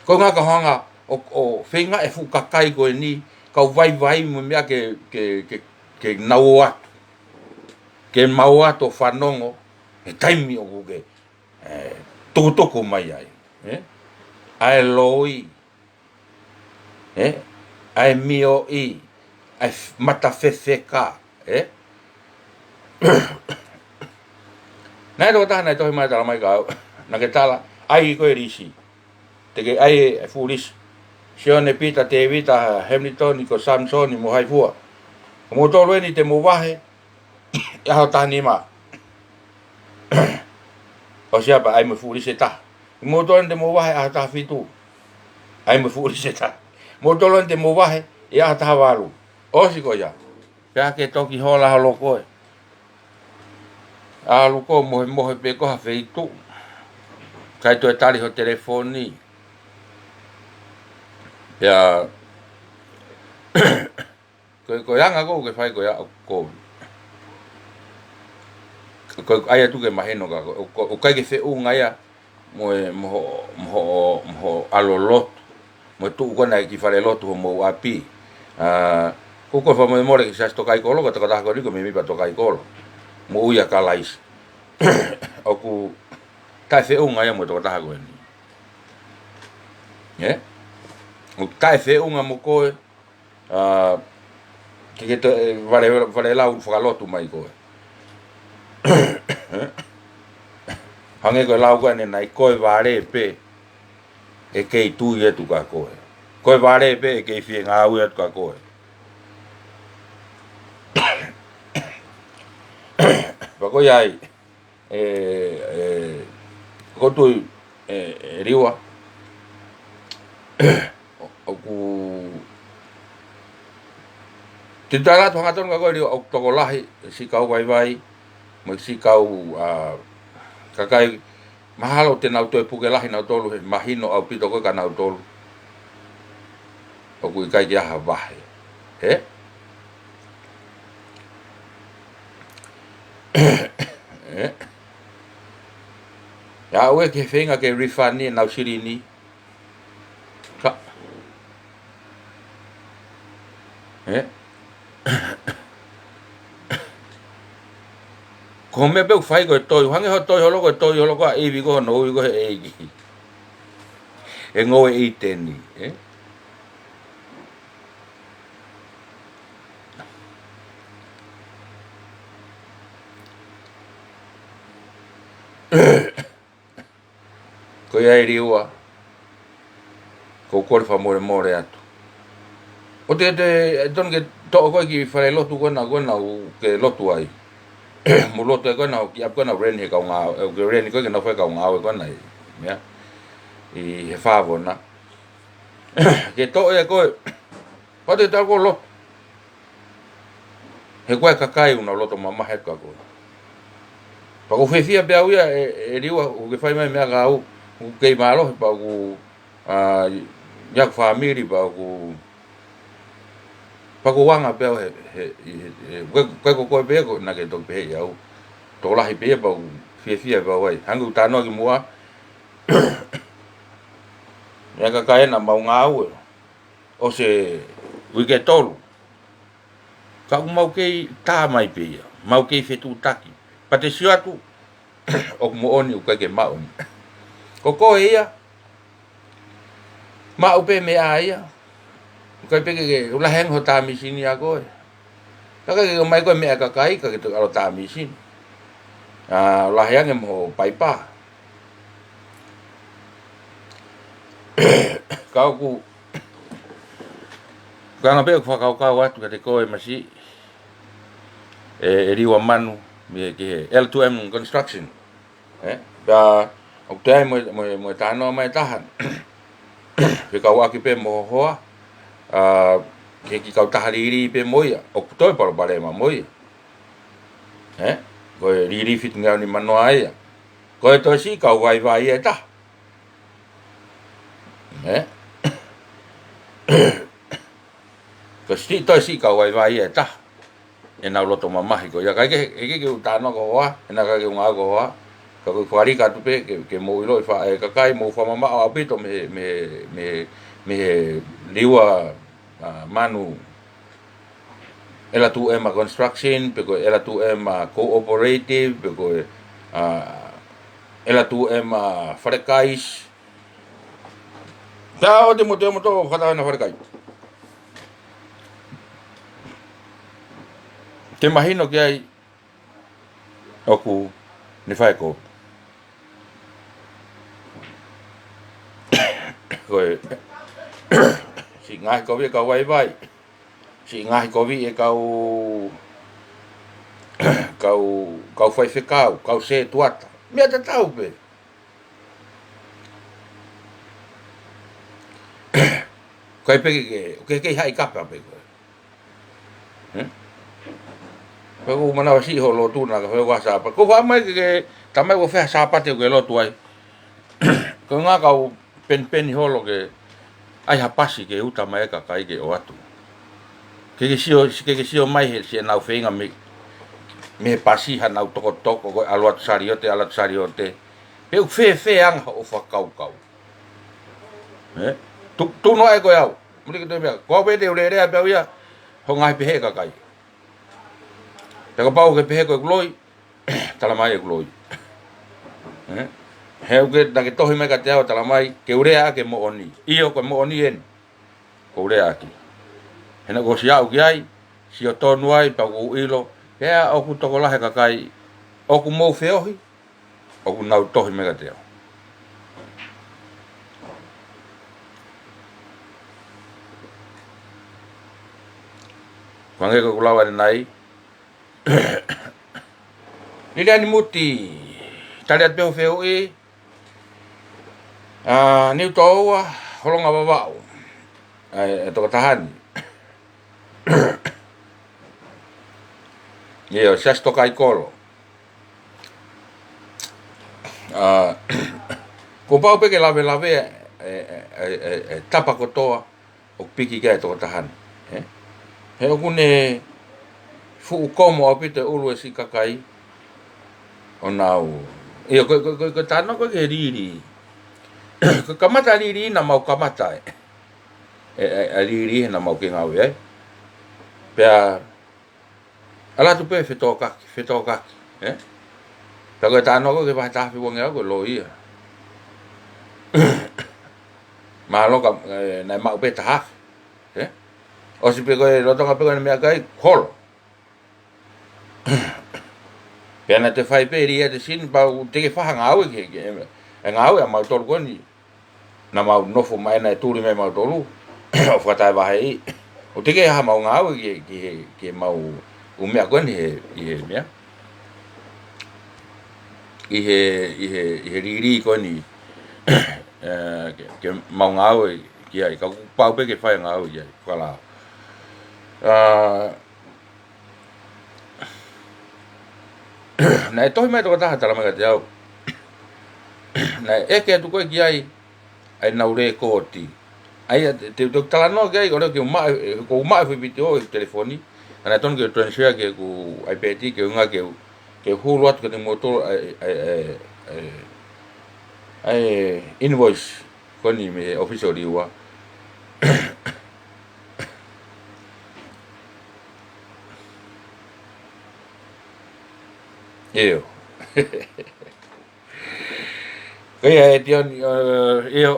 Ko e ʻuhinga ka hanga ʻo, ʻo feinga e fuʻu kakai ko eni, kau vaivai mo e meʻa ke, ke, ke, ke nau ō atu. Ke mau ō atu ʻo fanongo, he taimi ʻoku ke, ē, tukutuku mai ai, ē? ʻA e loi, ē? ʻA e mioʻi, ʻa e f-, mata fefeka, ē? Naʻe tokotaha naʻe tohi mai tala mai ka, naʻa ke tala, ʻai ko e lisi. Te ke ʻai e fuʻu lisi. Sione, Pita, Tēvita, Hamilton, ko Samisoni, mo hai fua. Ko moutolu eni te mou vahe, ʻi he ʻaho taha nima. ʻOsi ia pea ʻai mo e fuʻu lisi ʻe taha. Moutolu eni te mou vahe ʻaho taha fitu. ʻAi mo e fuʻu lisi ʻe taha. Moutolu eni te mou vahe ʻi he ʻaho taha valu. ʻOsi ko ia. Pea ke toki hola holo koe. ʻAlu koe mohemohe pē ko ha feituʻu. ʻIkai toe tali ho telefoni. Pea ko, ko e anga ko ē ʻoku ke fai ko ia ʻoku, ko, ko ai atu ke mahino ka ko, ko, ʻoku ʻikai ke feʻunga ia mo e, mo hoʻo, mo hoʻo, mo hoʻo ʻalu ʻo lotu. Mo e tuʻu ko ena ki fale lotu homou ʻapi. ʻA, ko, ko e fakamolemole ki he siasi Tokaikolo, ko e tokotaha ko eni ko e mēmipa Tokaikolo. Moʻui ʻia Kalaisi. ʻOku taʻefeʻunga ia mo e tokotaha ko eni. ʻE? ʻOku taʻefeʻunga mo koe, ʻa, ke ke toe, ʻe, vale, vale lau fakalotu mai koe. Hangē ko e lau ko eni naʻe ko e vale pē ʻe kei tui atu kia koe. Ko e vale pē ʻe kei fie ngāue atu kia koe. Pea ko ia ai, ʻe, ʻe, ko e tui, ʻe, ʻe Liua. ʻOku, te u tala atu hangatonu kia koe Liua, ʻoku tokolahi siʻi kau vaivai, mo e siʻi kau, ʻa, kakai, mahalo te nau toe puke lahi nautolu he mahino ʻaupito ko ē kia nautolu ʻoku ʻikai ke ʻi ai ha vahe. Ē? Ē? ʻE aʻu ia ki he feinga ke refund ʻenau silini. Ka. Ē? Ko e meʻa pē ʻoku fai ko e toi, hangē hoʻo toi holo ko e toi holo ko ā ivi ko hono ui ko ē he ʻEiki. ʻE ngoue ʻi teni, ē? Ko ia ʻe Liua, ʻoku ou kole fakamolemole atu. ʻOua te, te, ʻe tonu ke toʻo koe ki fale lotu ko ena, ko ena ʻoku ke lotu ai. Mou lotu ai ko ena, ki ʻapi ko ena ʻoku rent he kau ngāue, ʻoku ke rent koe ke nau fai kau ngāue ko ena ʻi, meʻa, ʻi he Favona. Ke toʻo ia koe, ʻoua te ke tau ko lotu. He ko e kakai ʻoku nau loto mamahi atu kia koe. Pea ʻoku ou fiefia pē au ia ʻe, ʻe Liua, ʻoku ke fai mai meʻa kia au, ʻoku kei mālohi pea ʻoku, ʻa, ʻi ai haku fāmili pea ʻoku, pea ʻoku ou anga pē au he, he, he, he, ko e, ko e, ko koe pē ko ē naʻa ke toki pehē ʻe au. Tokolahi pē ia pea ʻoku ou fiefia pē au ai. Hangē ko e talanoa kimuʻa, ʻi ai e kakai ena ʻoku mau ngāue ʻosi e uike ʻe tolu. Ka ʻoku mau kei tā mai pē ia, mau kei fetuʻutaki. Pea te sio atu, ʻoku moʻoni ʻoku ʻikai ke maʻu. Ko koe ia, maʻu pē meʻa ia. ʻOku ʻikai pē ke, ke, ʻoku lahi ange ho tā mīsini ʻa koe. Ka ʻikai ke ʻomai koe meʻa ʻa e kakai, ka ke toki ʻalu ʻo tā mīsini. ʻA, ʻoku lahi ange mo ho paipa. Ka ʻoku, ko e anga pē ʻeku fakakaukau atu kiate koe Masi, ʻe, ʻe Liua Manu, mei he, ki he L two M Construction. Ē? Pea ʻoku toe ʻi ai mo e, mo e, mo e talanoa mai ʻe taha. Fekauʻaki pē mo ho hoa, ʻa, ki he kiʻi kautaha lili pē mo ia, ʻoku toe palopalema mo ia. Ē? Ko e lili fitungeau nimanoa ia. Ko e toe siʻi kau vaivai ia ʻe taha. Ē? Ko e siʻi, toe siʻi kau vaivai ia ʻe taha. ʻEnau loto mamahi ko ia. ʻIkai ke, ke, ke, ke u talanoa ki ho hoa, ʻe naʻe ʻikai ke u ngāue ki ho hoa. Ka ko e fakalika atu pē, ke, ke mou ʻiloʻi fa-, ʻe kakai, mou fakamamaʻo ʻaupito mei he, mei he, mei he, mei he Liua, ʻa, Manu, L two M Construction, pe ko e L two M Cooperative, pe ko e, ʻa, L two M Fale Kais. Pea ʻoua te mou toe mo tō fakataha ʻena falekai. Te mahino ki ai ʻoku ne fai ko. Ko e siʻi ngaahi kovi ʻe kau vaivai. Siʻi ngaahi kovi ʻe kau, kau, kau faifekau, kau sētuata. Meʻa tatau pē. ʻIkai pē ke, ke, ke, ke haʻi kapa pē koe. Ē? Pea ʻoku ou manavasiʻi hoʻo lotu na ka fai ʻoku ʻi ai ha Sāpate. Ko e fai mai ke, ke tamai ʻoku ʻi ai ha Sāpate ʻoku ke lotu ai. Ko e ngaahi kau penipeni holo ke ʻai ha pasi ke uta mai e kakai ke ʻoatu. Ke ke sio, ke ke sio mai he siʻenau feinga mei, mei he pasi haʻanau tokotoko ko e ʻalu atu saliote, ʻalu atu saliote. Pea ʻoku fēfē ʻa hoʻo fakakaukau. Ē? Tu, tu noa e ko e au. Muli ke toe meʻa. Ko au pē te u lele pē au ia. Hoʻo ngaahi pehē kakai. Pea kapau ke pehē ko ʻeku loi, tala mai ʻeku loi. Ē? He ʻoku ke, naʻa ke tohi mai kiate au tala mai, ke u lea ʻaki e moʻoni. ʻIo ko e moʻoni eni. Ko u lea ʻaki. He naʻa ku ʻosi aʻu ki ai, sio tonu ai, pea ʻoku ou ʻilo, pea ʻoku tokolahi e kakai, ʻoku mou feohi, ʻoku nau tohi mai kiate au. Ko e hangē ko ʻeku lau ʻanenai. Liliani Muti, tali atu pē hoʻo fehuʻi, ʻa, Niutōua, Holonga Vavaʻu. ʻA e, e tokotaha ni. ʻIo, Siaosi Tokaikolo. ʻA, kuo pau pē ke lavelave e, e, e, e, e tapa kotoa ʻoku piki ki ai e tokotaha ni. Ē? He ʻoku ne fuʻu komo ʻaupito e ʻulu e siʻi kakai ʻo nau. ʻIo, ko, ko, ko, ko e talanoa ko ē ki he lili. Ko e kamata lili naʻa mau kamata e. E, e, e lili he naʻa mau kei ngāue ai. Pea ʻalu atu pē fetōkaki, fetōkaki, ē? Pea ko e talanoa ko ē ki he vahe taha afe ua ngeau ko e loi ia. Mālō ka, ē, naʻe maʻu pē taha afe, ē? ʻOsi pē ko e lolotonga pē ko ē ʻene meʻakai, holo. Pea naʻa te fai pē lia te sini, pau te ke fai ha ngāue ke, ke, e ngāue ʻa mautolu ko eni. Naʻa mau nofo mai naʻe tuli mai mautolu. ʻO fakataʻevaheʻi. ʻO teʻeki ai ha mau ngāue ki, ki he, ki he mau ʻū meʻa ko eni he, ʻi he meʻa. ʻI he, ʻi he, ʻi he lili ko eni. Ē, ke, ke mau ngāue ki ai. Ka kuo pau pē ke fai ngāue ki ai. Kala. ʻA, Naʻe tohi mai tokotaha tala mai kiate au. Naʻe ʻeke atu ko ē ki ai, ʻa ʻenau lēkooti. ʻA ia, te, te, te u talanoa ki ai, ʻo leo ke u maʻu, ē, ko u maʻu e foʻi vitiō he telefoni. Ka naʻe tonu ke u transfer ki heʻeku iPad, ke u ngā ke u, ke u hulu atu kiate kimoutolu, ʻa e, ʻa e, ʻa e, ʻa e, ʻa e invoice. Ko eni mei he ʻōfisi ʻo Liua. ʻIo. Ko ia ē Tioni, ē, ʻio.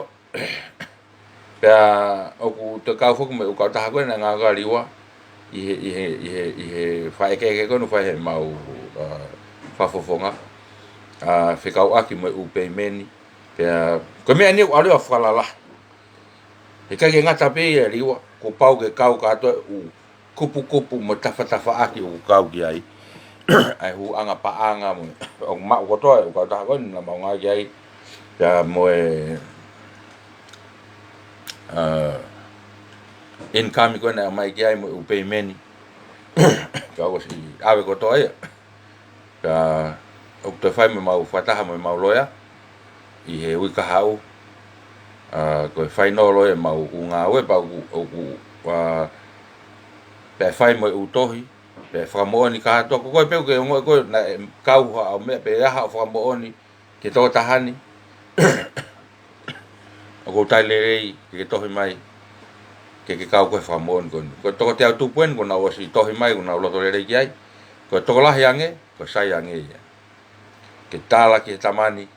Pea ʻoku te kau foki mo e ʻū kautaha ko ē naʻe ngāue ʻa Liua. ʻI he, ʻi he, ʻi he, ʻi he fakaʻekeʻeke ko ē naʻe fai ʻe he mau, ā, fakafofonga. Ā, fekauʻaki mo e ʻū peimeni. Pea, ko e meʻa eni ʻoku ʻalu ʻo fakalalahi. He ʻikai ke ngata pē ia Liua, kuo pau ke kau kātoa e ʻū kupukupu mo e tafatafaʻaki ʻoku kau ki ai. ʻA e hūʻanga paʻanga mo, ʻoku maʻu kotoa e ʻū kautaha ko eni naʻa mau ngāue ki ai. Pea mo e, ā, income ko ē naʻe ʻomai ki ai mo e ʻū peimeni. Ka ʻoku ʻosi ʻave kotoa ia. Ka ʻoku toe fai mo ʻemau fakataha mo ʻemau loea ʻi he uike kahaʻu, ā, ko e fainolo ʻemau ʻū ngāue pea ʻoku, ʻoku, ā, pea fai mo e ʻū tohi, pea fakamoʻoni kātoa, ko koe pē ʻoku ke ongoʻi ko ē naʻe kau haʻo meʻa pe ʻi ai haʻo fakamoʻoni ki he tokotaha ni. ʻOku ou tali lelei ke ke tohi mai, ke ke kau ko ē he fakamoʻoni ko eni. Ko e toko teau tupu eni, kuo nau ʻosi tohi mai, kuo nau loto lelei ki ai. Ko e tokolahi ange, ko e sai ange ia. Ke tala ki he tama ni,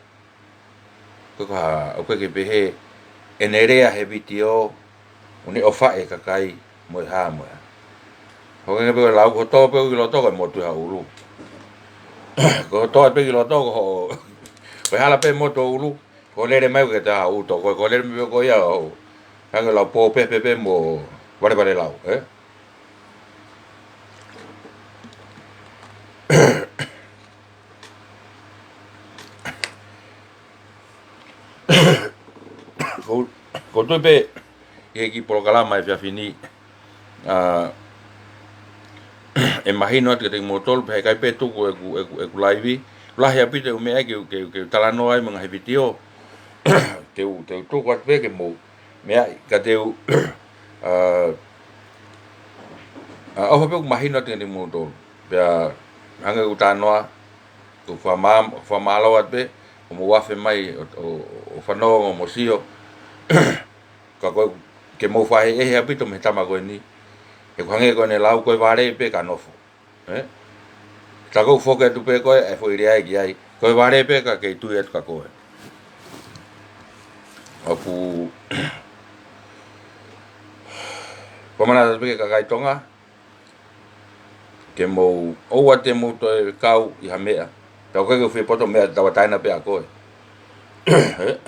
ko e hā, ʻoku ke pehē, ʻene lea he vitiō, ʻoku ne ʻofaʻi e kakai, mo e hā, mo e hā. Hoko ange pē ko e lau ko tō pē ki loto ko e motu ha ʻulu. Ko tō pē ki loto ko ho, ko e hala pē motu ʻulu. Ko e lele mai ko e taha ʻuto, ko e, ko e lele mai ko ia ʻo. Hangē lau pō pē pē pē mo valevale lau, ē? Ko, ko tui pē, ʻi he kiʻi polokalama efiafi ni, ā, ʻe mahino atu kiate kimoutolu, pea heʻikai pē tuku ʻeku, ʻeku, ʻeku laivi. Lahi ʻaupito ʻeku meʻa ke, ke, ke talanoa ai mo e ngaahi vitiō. Te u, te u tuku atu pē ke mou meʻa ai, ka te u, ʻa, ʻa, ʻofa pē ʻoku mahino atu kiate kimoutolu. Pea hangē ko ʻeku talanoa, ʻoku ou fakamā-, fakamālō atu pē, ʻo mou afe mai, ʻo, ʻo, ʻo fanongo mo sio. Ka ko e, ke mou fakaʻehiʻehi ʻaupito mei he tama ko eni. He ʻoku hangē ko ʻene lau, ko e vale pē ka nofo. Ē? Tā ko ʻeku foki atu pē ko e, ʻe foʻi lea ia ki ai. Ko e vale pē ka kei tui atu kia koe. ʻOku, fakamanatu pē ki he kakai Tonga, ke mou, ʻoua te mou toe kau ʻi ha meʻa. Tau kai ke fie poto meʻa, tauʻatāina pē ʻa koe. Ē?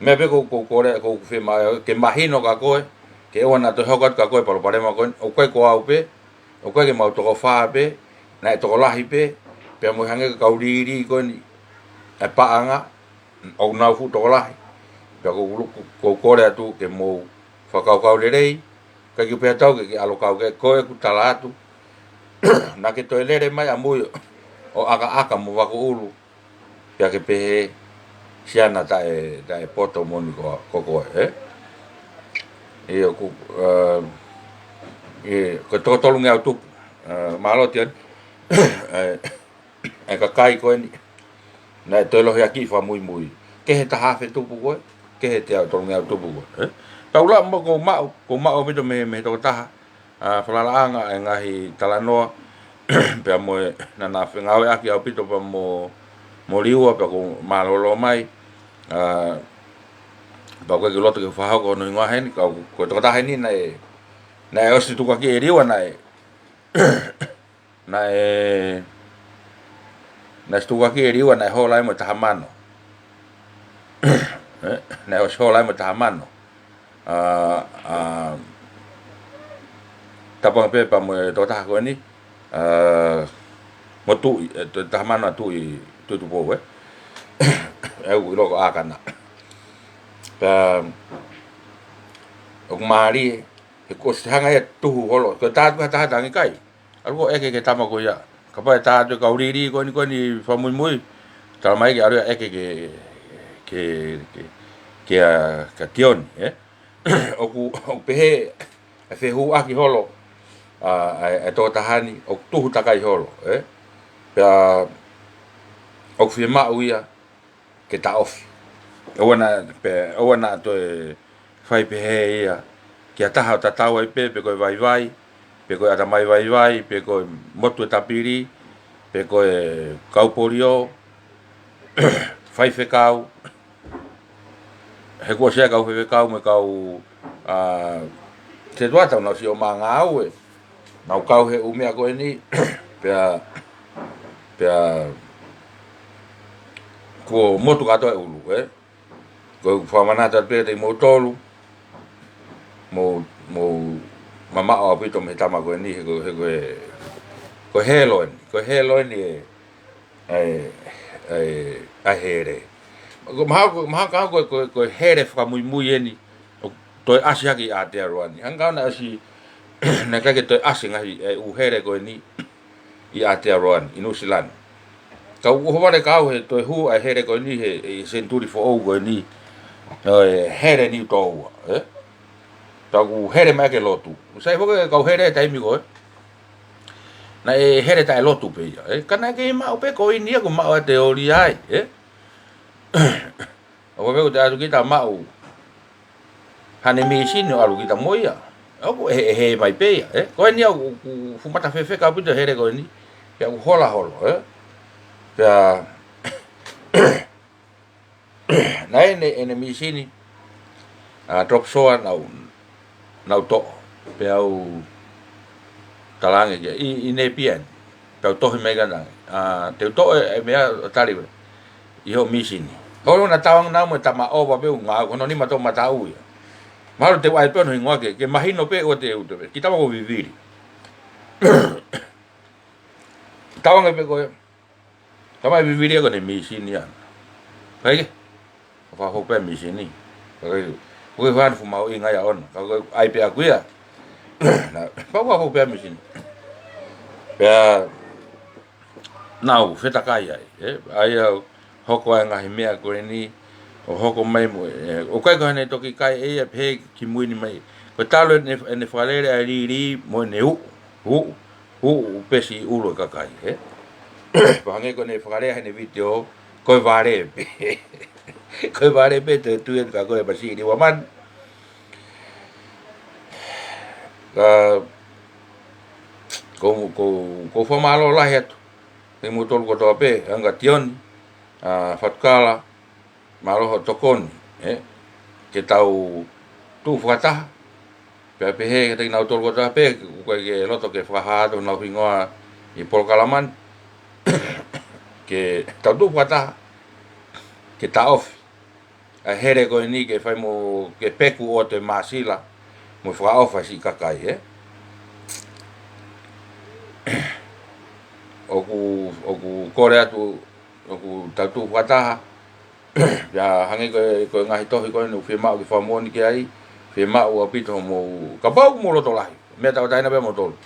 Meʻa pē ʻoku ou, ʻoku ou kole, ʻoku ou fiemaʻu, ke mahino kia koe, ke ʻoua naʻa toe hoko atu kia koe e palopalema ko eni, ʻoku ʻikai ko au pē, ʻoku ʻikai ke mau toko fā pē, naʻe tokolahi pē, pea mo e hangē ko e kau lī ko eni, e paʻanga, ʻoku nau fuʻu tokolahi. Pea ʻoku ou, ʻoku ou kole atu ke mou fakakaukau lelei, ʻikai ke pehē atu ke, ke ʻalu ʻo kau ki ai, ko ʻeku tala atu. Naʻa ke toe lele mai ʻamui ʻo ʻakaʻaka mo vaku ʻulu. Pea ke pehē, siana taʻe, taʻe poto moʻoni ko, ko koe, ē? ʻIo, ʻoku, ē, ʻio, ko e toko tolungeau tupu. Ē, mālō Tioni. Ē, ʻa e kakai ko eni. Naʻe toe lohiakiʻi fakamuimui. Kehe taha afe tupu ko ē, kehe teau tolungeau tupu ko ē, ē? Tau la mo ʻoku ou maʻu, ʻoku ou maʻu ʻaupito mei, mei he tokotaha, ʻa, falalaʻanga e ngaahi talanoa, pea mo e naʻa na fengāueʻaki ʻaupito pea mo, mo Liua, pea ʻoku ou mālōlō mai, ʻa, pea ʻoku ʻikai ke u loto ke fakahoko hono hingoa heni, ka ko e tokotaha eni naʻe, naʻe ʻosi tukuakiʻi ʻe Liua naʻe, naʻe, naʻe ʻosi tukuakiʻi ʻe Liua naʻe hola ai mo e taha mano. Ē? Naʻe ʻosi hola ai mo e taha mano. ʻA, ʻa, tapu ange pē pea mo e tokotaha ko eni, ʻa, mo Tuʻi, ē, to-, taha mano ʻa Tuʻi, Tuʻi Tupou, ē? ʻOku ʻi loko ʻa Kana. Pea, ʻoku mālie, he kuo ʻosi hanga ia ʻo tuhu holo, ko e tā atu ha taha tangi kai. ʻAlu ʻo ʻeke ki he tama ko ia. Kapau ʻe tā atu e kau lī ko eni, ko eni fakamuimui. Tala mai ke ʻalu ia ʻo ʻeke ki he, ki he, ki he, kia, kia Tioni, ē? ʻOku, ʻoku pehē, ʻe fehuʻaki holo, ʻa, ʻa, ʻa e tokotaha ni, ʻoku tuhu takai holo, ē? Pea, ʻoku fiemaʻu ia, ke taʻofi. ʻOua naʻa, pea, ʻoua naʻa toe fai pehē ia, ki ha taha ʻo tatau ai pē, pe ko e vaivai, pe ko e ʻatamai vaivai, pe ko e motu e tapili, pe ko e kau polio, faifekau, he kuo ʻosi ʻa e kau faifekau mo e kau, ʻa, setuata ʻoku nau ʻosi ʻomai ngāue. Nau kau he ʻū meʻa ko eni, pea, pea, kuo motu kātoa e ʻulu, ē? Ko e fakamanatu atu pē kiate kimoutolu, mou, mou mamaʻo ʻaupito mei he tama ko eni, he ko, he ko e, ko e helo eni, ko e helo eni e, ʻa e, ʻa e, ʻa e hele. Ko e mahalo, ko e mahalo ka ko e, ko e, ko e hele fakamuimui eni, ʻo toe ʻasi hake ʻi Aotearoa ni. Hangē naʻe ʻosi, naʻe ʻikai ke toe ʻasi ngaahi, e ʻū hele ko eni ʻi Aotearoa ni, ʻi Nuʻusila ni. Ka ʻoku ʻohovale kau he toe hū ʻa e hele ko eni he, he senituli foʻou ko eni, ʻo e hele ni toua, ē? Ka ʻoku hele mai ke lotu. Sai foki e kau hele he taimi ko ē. Naʻe hele taʻe lotu pē ia, ē? Ka naʻe kei maʻu pē ko eni ia ʻoku maʻu ʻa e teolia ai, ē? ʻOku pehē ʻoku te ʻatu kita maʻu haʻane mīsini ʻo ʻalu kita mo ia. ʻOku ʻehe, ʻehe mai pē ia, ē? Ko eni ia ʻoku, ʻoku fuʻu mata fefeka ʻaupito e hele ko eni. Pea ʻoku hola holo, ē? Pea, naʻe ʻene, ʻene mīsini, ʻa, drop soa naʻu, naʻu toʻo. Pea u talaange ki ai, ʻi, ʻi Nepia ni. Pea u tohi mai kia naua. ʻA, te u toʻo e, e meʻa ʻo tali ʻi hoʻo mīsini. Holo na tauange naua mo e tama ʻova pē ʻoku ngāue, ko hono nima toʻomataʻu ia. Mahalo te u ʻai pē hono hingoa ke, ke mahino pē ʻoua te u te pē. Kiʻi tama ko Vivili. Tauange pē ko e. Tama ʻe Vivili ia ko ʻene mīsini ia. Kae kehe. Fakahoko pē mīsini. Kae kehe. Ko e fānau fuʻu mahuʻinga ia ʻoʻona. Ka ko e ʻai pē ʻaku ia. Naʻa, fakahoko pē mīsini. Pea nau fetakai ai, ē? ʻA ia ʻoku hoko ai e ngaahi meʻa ko eni, ʻo hoko mai mo, ē, ʻoku ʻikai ko haʻane toki kai ʻe ia pē kimui ni mai. Ko e talu ʻene, ʻene fakalele ʻa e lili mo ʻene uʻu, uʻu, uʻu, uʻu pē siʻi ʻulu ʻo e kakai, ē? Pea hangē ko ʻene fakalea heʻene vitiō, ko e vale pē. Ko e vale pē te tui atu kia koe, Masiʻi Liua Manu. Ka, ko, ko, ko e fakamālō lahi atu kiate kimoutolu kotoa pē, Unga Tioni, ʻa, Fatukala, mālō hoʻo tokoni, ē? Ke tau tuʻu fakataha, pea pehē kiate kinautolu kotoa pē, ʻoku ʻikai ke loto ke fakahā atu honau hingoa ʻi he polokalama ni, ke tau tuʻu fakataha, ke taʻofi ʻa e hele ko eni ke fai mo, ke peku ʻo e māsila, mo fakaʻofa siʻi kakai, ē? ʻOku, ʻoku kole atu, ʻoku tau tuʻu fakataha, pea hangē ko e, ko e ngaahi tohi ko eni ʻoku fiemaʻu ke fakamoʻoni ki ai, fiemaʻu ʻaupito hoʻomou, kapau ʻoku mou loto lahi, meʻa tauʻatāina pē moutolu.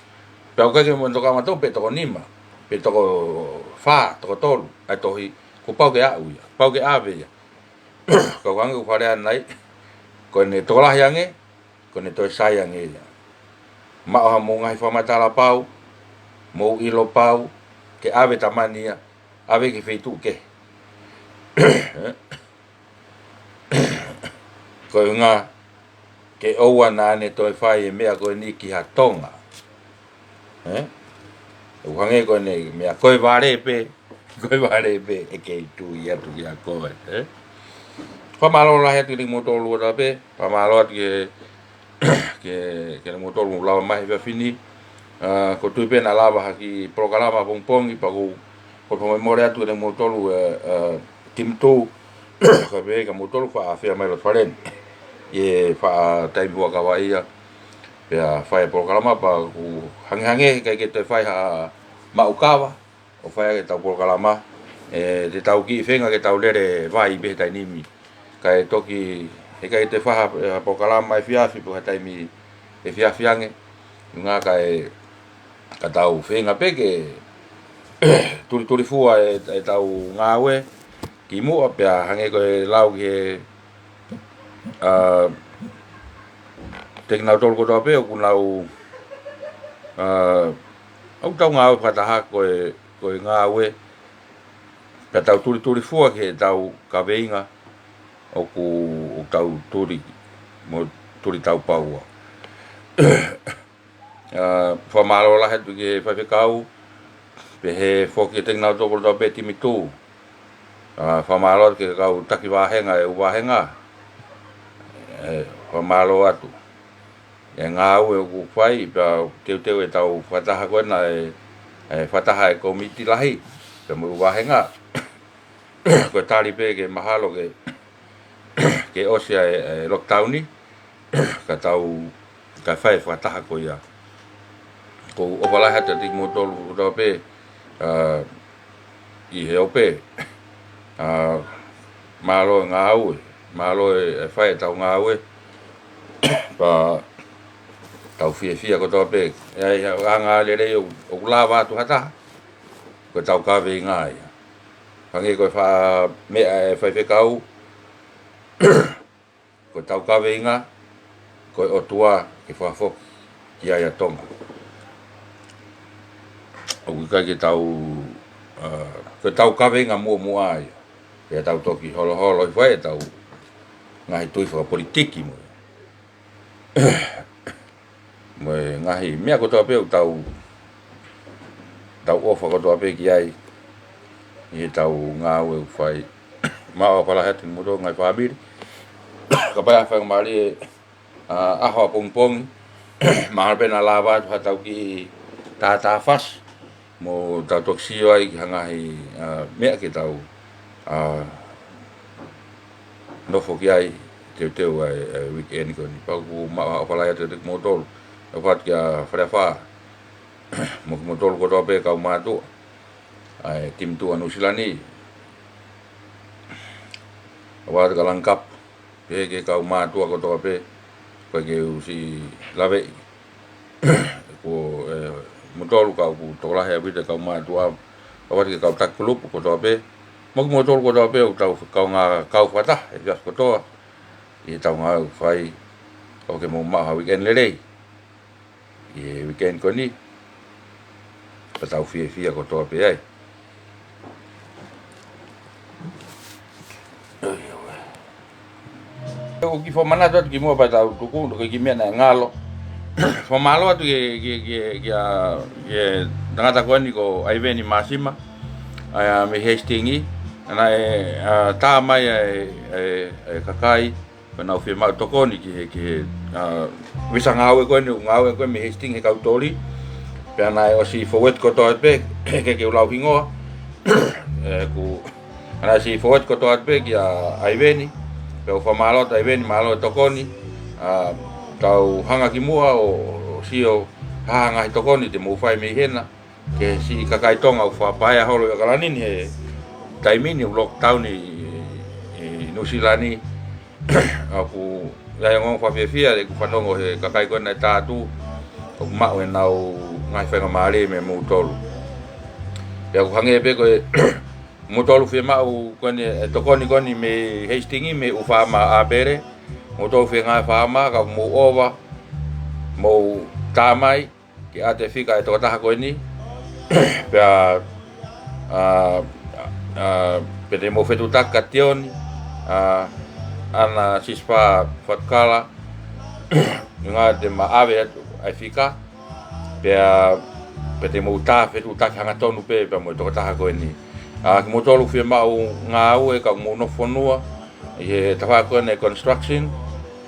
Pea ʻoku ʻikai ke mou tokanga tau pē toko nima, pe toko fā, toko tolu, ʻa e tohi, kuo pau ke aʻu ia, pau ke ʻave ia. Ka ʻoku hangē ʻoku fakalea ʻanenai, ko ʻene tokolahi ange, ko ʻene toe sai ange ia. Maʻu haʻamou ngaahi fakamatala pau, mou ʻilo pau, ke ʻave ʻa e tama ni ia, ʻave ki he feituʻu kehe. Ko e ʻuhinga ke ʻoua naʻa ne toe fai e meʻa ko eni ki ha Tonga. Ē? ʻOku hangē ko ʻene meʻa ko e vale pē, ko e vale pē, ʻe kei tui atu kia koe, ē? Fakamālō lahi atu kiate kimoutolu kotoa pē, fakamālō atu ki he, ki he, kiate kimoutolu ʻoku lava mai he efiafi ni. ʻA, ʻoku ou tui pē naʻa lava ha kiʻi polokalama pongipongi, pea ʻoku, ʻoku ou fakamolemole atu kiate kimoutolu, ē, ē, Timi Tū, ka pehē kia moutolu faʻa fea mai loto fale ni. ʻI he faʻa taimi huʻakavaʻia, pea fai e polokalama, pea ʻoku hangehangē he ʻikai ke toe fai ha maʻu kava, ʻo fai ʻaki ʻetau polokalama, ē, te tau kiʻi feinga ke tau lele vai pē he taimi ni. Kae toki, he ʻikai toe fai ha, ha polokalama efiafi pe ha taimi efiafi ange, ʻuhinga kae, ka tau feinga pē ke tulitulifua e, ʻetau ngāue, kimuʻa pea hangē ko e lau ki he, ʻa, kiate kinautolu kotoa pē ʻoku nau, ʻa, ʻoku tau ngāue fakataha ko e, ko e ngāue, pea tau tulitulifua ki heʻetau kaveinga ʻoku, ʻoku tau tuli, mo tuli tau paua. ʻA, fakamālō lahi atu ki he faifekau, pehē foki kiate kinautolu kotoa pē Timi Tū. ʻA, fakamālō atu ki he kau taki vāhenga ʻo e ʻū vāhenga. Ē, fakamālō atu. ʻI he ngāue ʻoku fai, pea teuteu ʻetau fakataha ko ena ē, ē, fakataha e kōmiti lahi, pea mo e ʻū vāhenga. Ko e tali pē ke mahalo ke, ke ʻosi ʻa e, e lockdown ni, ka tau, ka fai e fakataha ko ia. ʻOku ou ʻofa lahi atu kiate kimoutolu kotoa pē, ʻa, ʻi he ope, ʻa, mālō e ngāue, mālō e, e fai ʻetau ngāue, pea tau fiefia kotoa pē. ʻE ʻi ai ha anga lelei ʻoku, ʻoku lava atu ha taha, ko ʻetau kaveinga ia. Hangē ko e faʻa meʻa e faifekau, ko ʻetau kaveinga, ko e ʻOtua ke fakafoki ki ai ʻa Tonga. ʻOku ʻikai ke tau, ʻa, ko ʻetau kaveinga muʻomuʻa ia. Pea tau toki holoholo hifo ai ʻetau ngaahi tui fakapolitiki mo mo e ngaahi meʻa kotoa pē ʻoku tau, tau ʻofa kotoa pē ki ai, ʻi heʻetau ngāue ʻoku fai. Mālō ʻaupito lahi atu kimoutolu ngaahi fāmili. Kapau ʻe faingamālie, ʻa, ʻaho ʻapongipongi, mahalo pē naʻa lava atu haʻatau kiʻi tātā fasi, mo tau toki sio ai ki ha ngaahi, ʻa, meʻa ke tau, ʻa, nofo ki ai, teuteu ai, ʻa e weekend ko eni. Pea ʻoku ou maʻu ha ʻofa lahi atu kiate kimoutolu. ʻOfa atu kia Faleafa, mo kimoutolu kotoa pē kau mātuʻa ʻa e Timi Tū ʻa Nuʻusila ni. ʻOfa atu kia Langkapu, pehē ki he kau mātuʻa kotoa pē, ko e ke usi laveʻi. Ko, ē, mo tolu, kau ʻoku tokolahi ʻaupito e kau mātuʻa, ʻoatu ki he kau taki kulupu kotoa pē. Mo kimoutolu kotoa pē ʻoku tau kaungā kau fakataha he efiafi kotoa ʻi heʻetau ngāue ʻoku fai. ʻOku ke mou maʻu ha weekend lelei ʻi he weekend ko eni. Pea tau fiefia kotoa pē ai. ʻOku ou kiʻi fakamanatu atu kimuʻa pea tau tuku, ko e kiʻi meʻa naʻe ngalo. Fakamālō atu ki, ki, ki, ki, ʻa, ki he tangata ko eni ko ʻAiveni Māsima, ʻa, mei Hastings, ʻa, naʻe, ʻa, tā mai ʻa e, ʻa e, ʻa e kakai, pea nau fiemaʻu tokoni ki he, ki he, ʻa, visa ngāue ko eni, ngāue ko eni mei Hastings he kau toli. Pea naʻe ʻosi forward kotoa pē, ke ke u lau hingoa. ʻE, ku, naʻe ʻosi forward kotoa pē kia ʻAiveni. Pea u fakamālō atu ʻAiveni, mālō e tokoni. ʻA, tau hanga kimuʻa ʻo, ʻo sio ha ngaahi tokoni te mou fai mei hena ki he siʻi kakai Tonga ʻoku fakapaea holo ʻi ʻAokalani ni he taimi ni ʻoku lockdown ʻi, ʻi, ʻi Nuʻusila ni. ʻOku ʻi ai e ongoongo fakafiefia ʻeku fanongo he kakai ko ē naʻe tā atu, ʻoku maʻu ʻenau ngaahi faingamālie meiate kimoutolu. Pea ʻoku hangē pē ko e, kimoutolu fiemaʻu ko eni e tokoni ko eni mei Hastings, mei he ʻū faama ʻāpele, kimoutolu fengāuefaama, ka ʻoku mou ʻova, mou tā mai ke ʻoatu e fika e tokotaha ko eni. Pea, ʻa, ʻa, pea te mou fetuʻutaki kia Tioni, ʻa, ʻAna Sisifā Fatukala, ʻuhinga te ma ʻave atu ʻa e fika, pea, pea te mou tā fetuʻutaki hangatonu pē, pea mo e tokotaha ko eni. ʻA, kimoutolu fiemaʻu ngāue ka ʻoku mou nofo fonua, ʻi he tafaʻaki ko eni construction,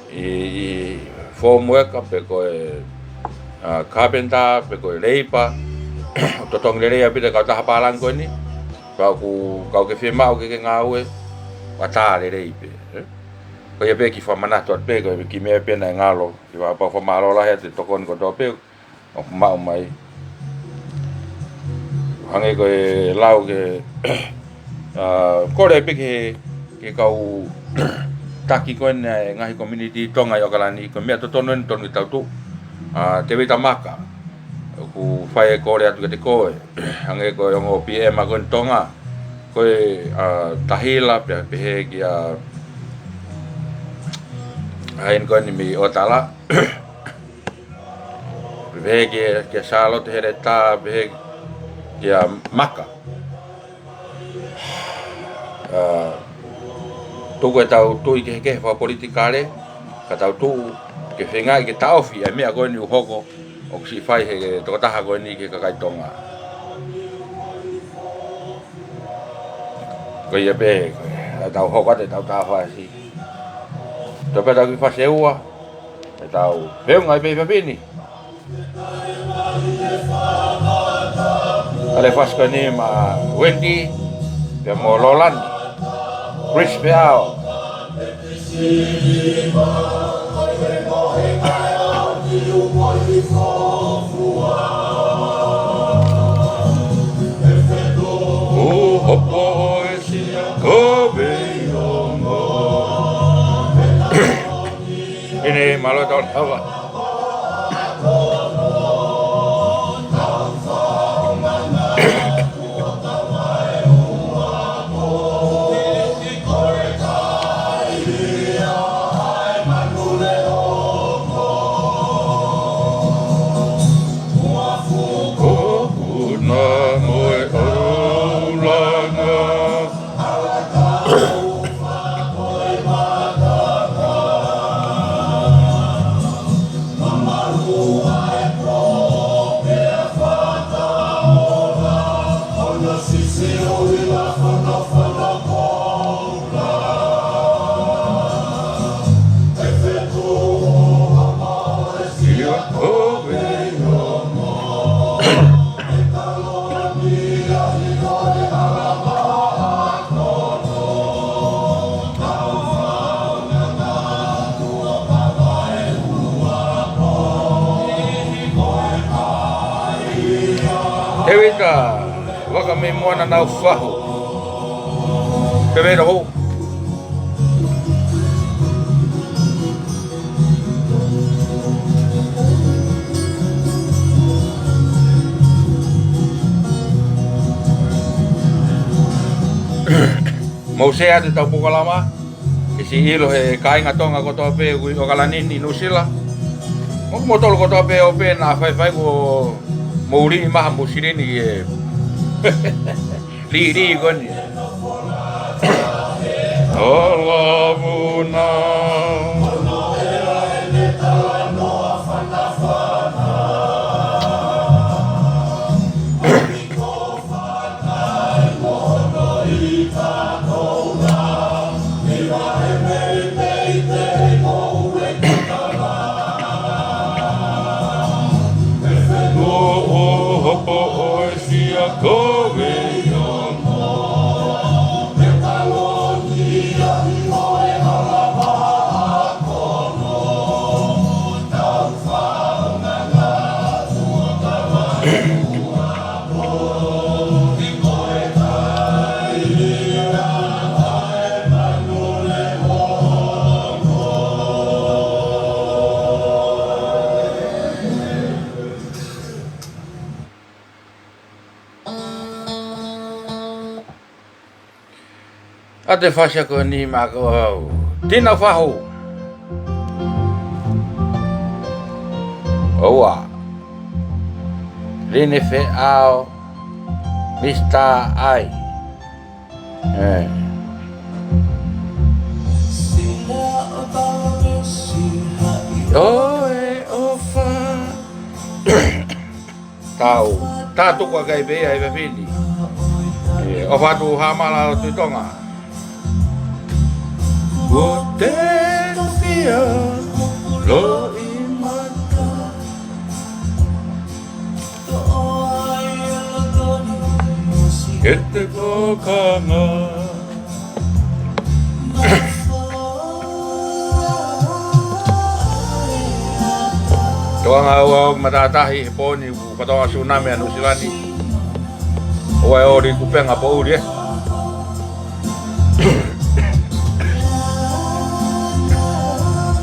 ʻi, ʻi form worker pe ko e, ʻa, carpenter, pe ko e labour, totongi lelei ʻaupito e kautaha pālangi ko eni, pea ʻoku, ka ʻoku ke fiemaʻu ke ke ngāue, ʻoua tā lelei pē, ē? Ko ia pē kiʻi fakamanatu atu pē, ko e kiʻi meʻa pē naʻe ngalo, kiʻi fakapapau fakamālō lahi atu e tokoni kotoa pē ʻoku maʻu mai. Hangē ko e lau ke, ʻa, kole pē ki he, ki he kau taki ko eni e ngaahi community Tonga ʻi ʻAokalani, ko e meʻa totonu eni tonu ke tau tuʻu. ʻA, Tevita Maka, ʻoku fai e kole atu kiate koe. Hangē ko e ongo P M ko eni Tonga, ko e, ʻa, Tahila, pea pehē kia, ʻa, eni ko eni mei ʻOtala. Pehē kia, kia Sālote Heleta, pehē kia Maka. ʻA, tuku ʻetau tui kehekehe fakapolitikale, ka tau tuʻu ke feingaʻi ke taʻofi ʻa e meʻa ko eni ʻoku hoko, ʻoku siʻi fai he tokotaha ko eni ki he kakai Tonga. Ko ia pē, ʻa tau hoko atu ʻetau tā fasi. Toe pē tau kiʻi fasi ʻe ua, ʻetau feʻunga ʻi he efiafi ni. ʻA e fasi ko eni maʻa Wendy, pea mo Lolani. Chris Peao. ʻO hopo ʻo e sia ko Veiongo. ʻEne mālō e tau lava. Ko Puna mo e ʻOulanga. Tevita, Vaka mei Moana Nau Fahu. Pea mei Nau Fahu. Mou share atu ʻetau polokalama, ke siʻi ʻilo ʻe he kāinga Tonga kotoa pē ʻoku ʻi ʻOkalani ni, Nuʻusila. Mo kimoutolu kotoa pē ʻoku pē naʻa faifai, kuo mou liʻi mai ha mou silini ki he liʻiliʻi ko eni. ʻAlavuna. ʻA e fasi ko eni maʻa koe au. Tina Fahu. ʻOua. Lini Feʻao. Mister I. ʻE. ʻOe ʻofa. Tau, tā tuku ʻa e kai pē ia ʻi he fefini. ʻE, ʻofa atu Hamala ʻo Tuʻi Tonga. Kuo te tofia, loʻimata. Ke te kokanga. Tokanga au au matātahi he pō ni ʻoku fatonga tsunami ʻa Nuʻusila ni. ʻOua ʻe ʻoli kupenga poʻuli, ē.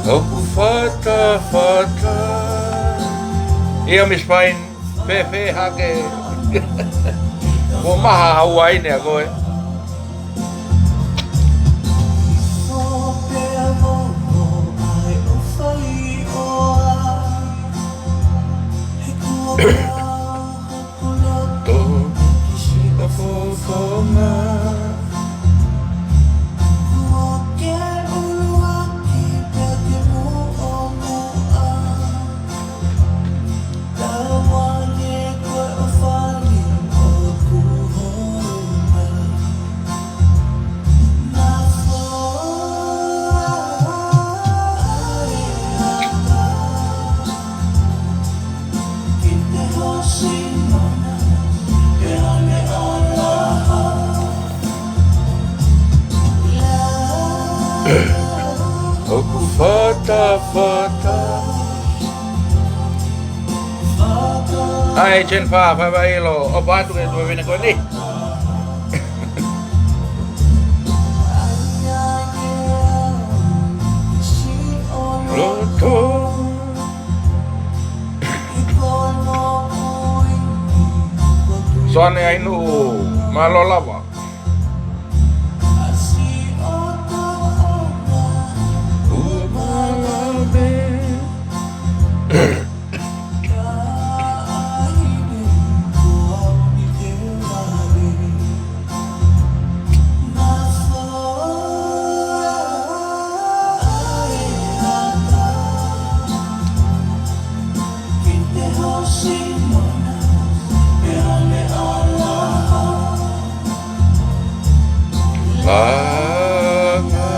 ʻOku fatafata. ʻIa Miss Fine. Fēfē hake. Kuo maha ha uaine ʻa koe. Tō. Siʻa fofonga. ʻOku fatafata. ʻAi, Jennifer, fai ʻilo, ʻofa atu ke tuʻu vine ko eni. Loto. Soane Ainuʻu, mālō lava. Langa,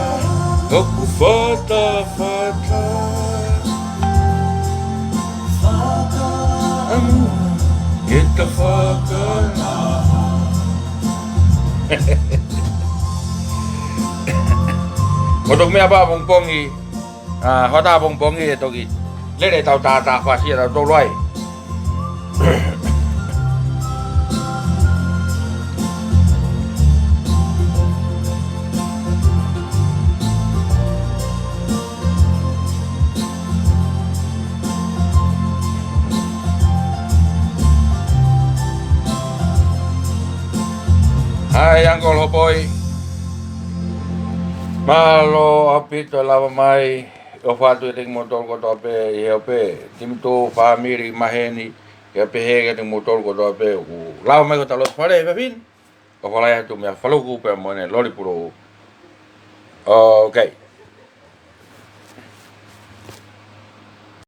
ʻoku fatafata. Fakaʻamu, ke ta faka. Mo toki meʻa pē pongipongi, ʻa, hota pongipongi ʻe toki lele ʻetau tātāfasi ʻa tautolu ai. Hai, Uncle Hopoi. Mālō ʻaupito e lava mai. ʻOfa atu kiate kimoutolu kotoa pē ʻi he ope, timi tuʻu, fāmili, maheni, ke pehē kiate kimoutolu kotoa pē ʻoku lava mai ko e talo fale he efiafi ni. ʻOfa lahi atu meia Faluku pea mo ʻene loli pulou. Okay.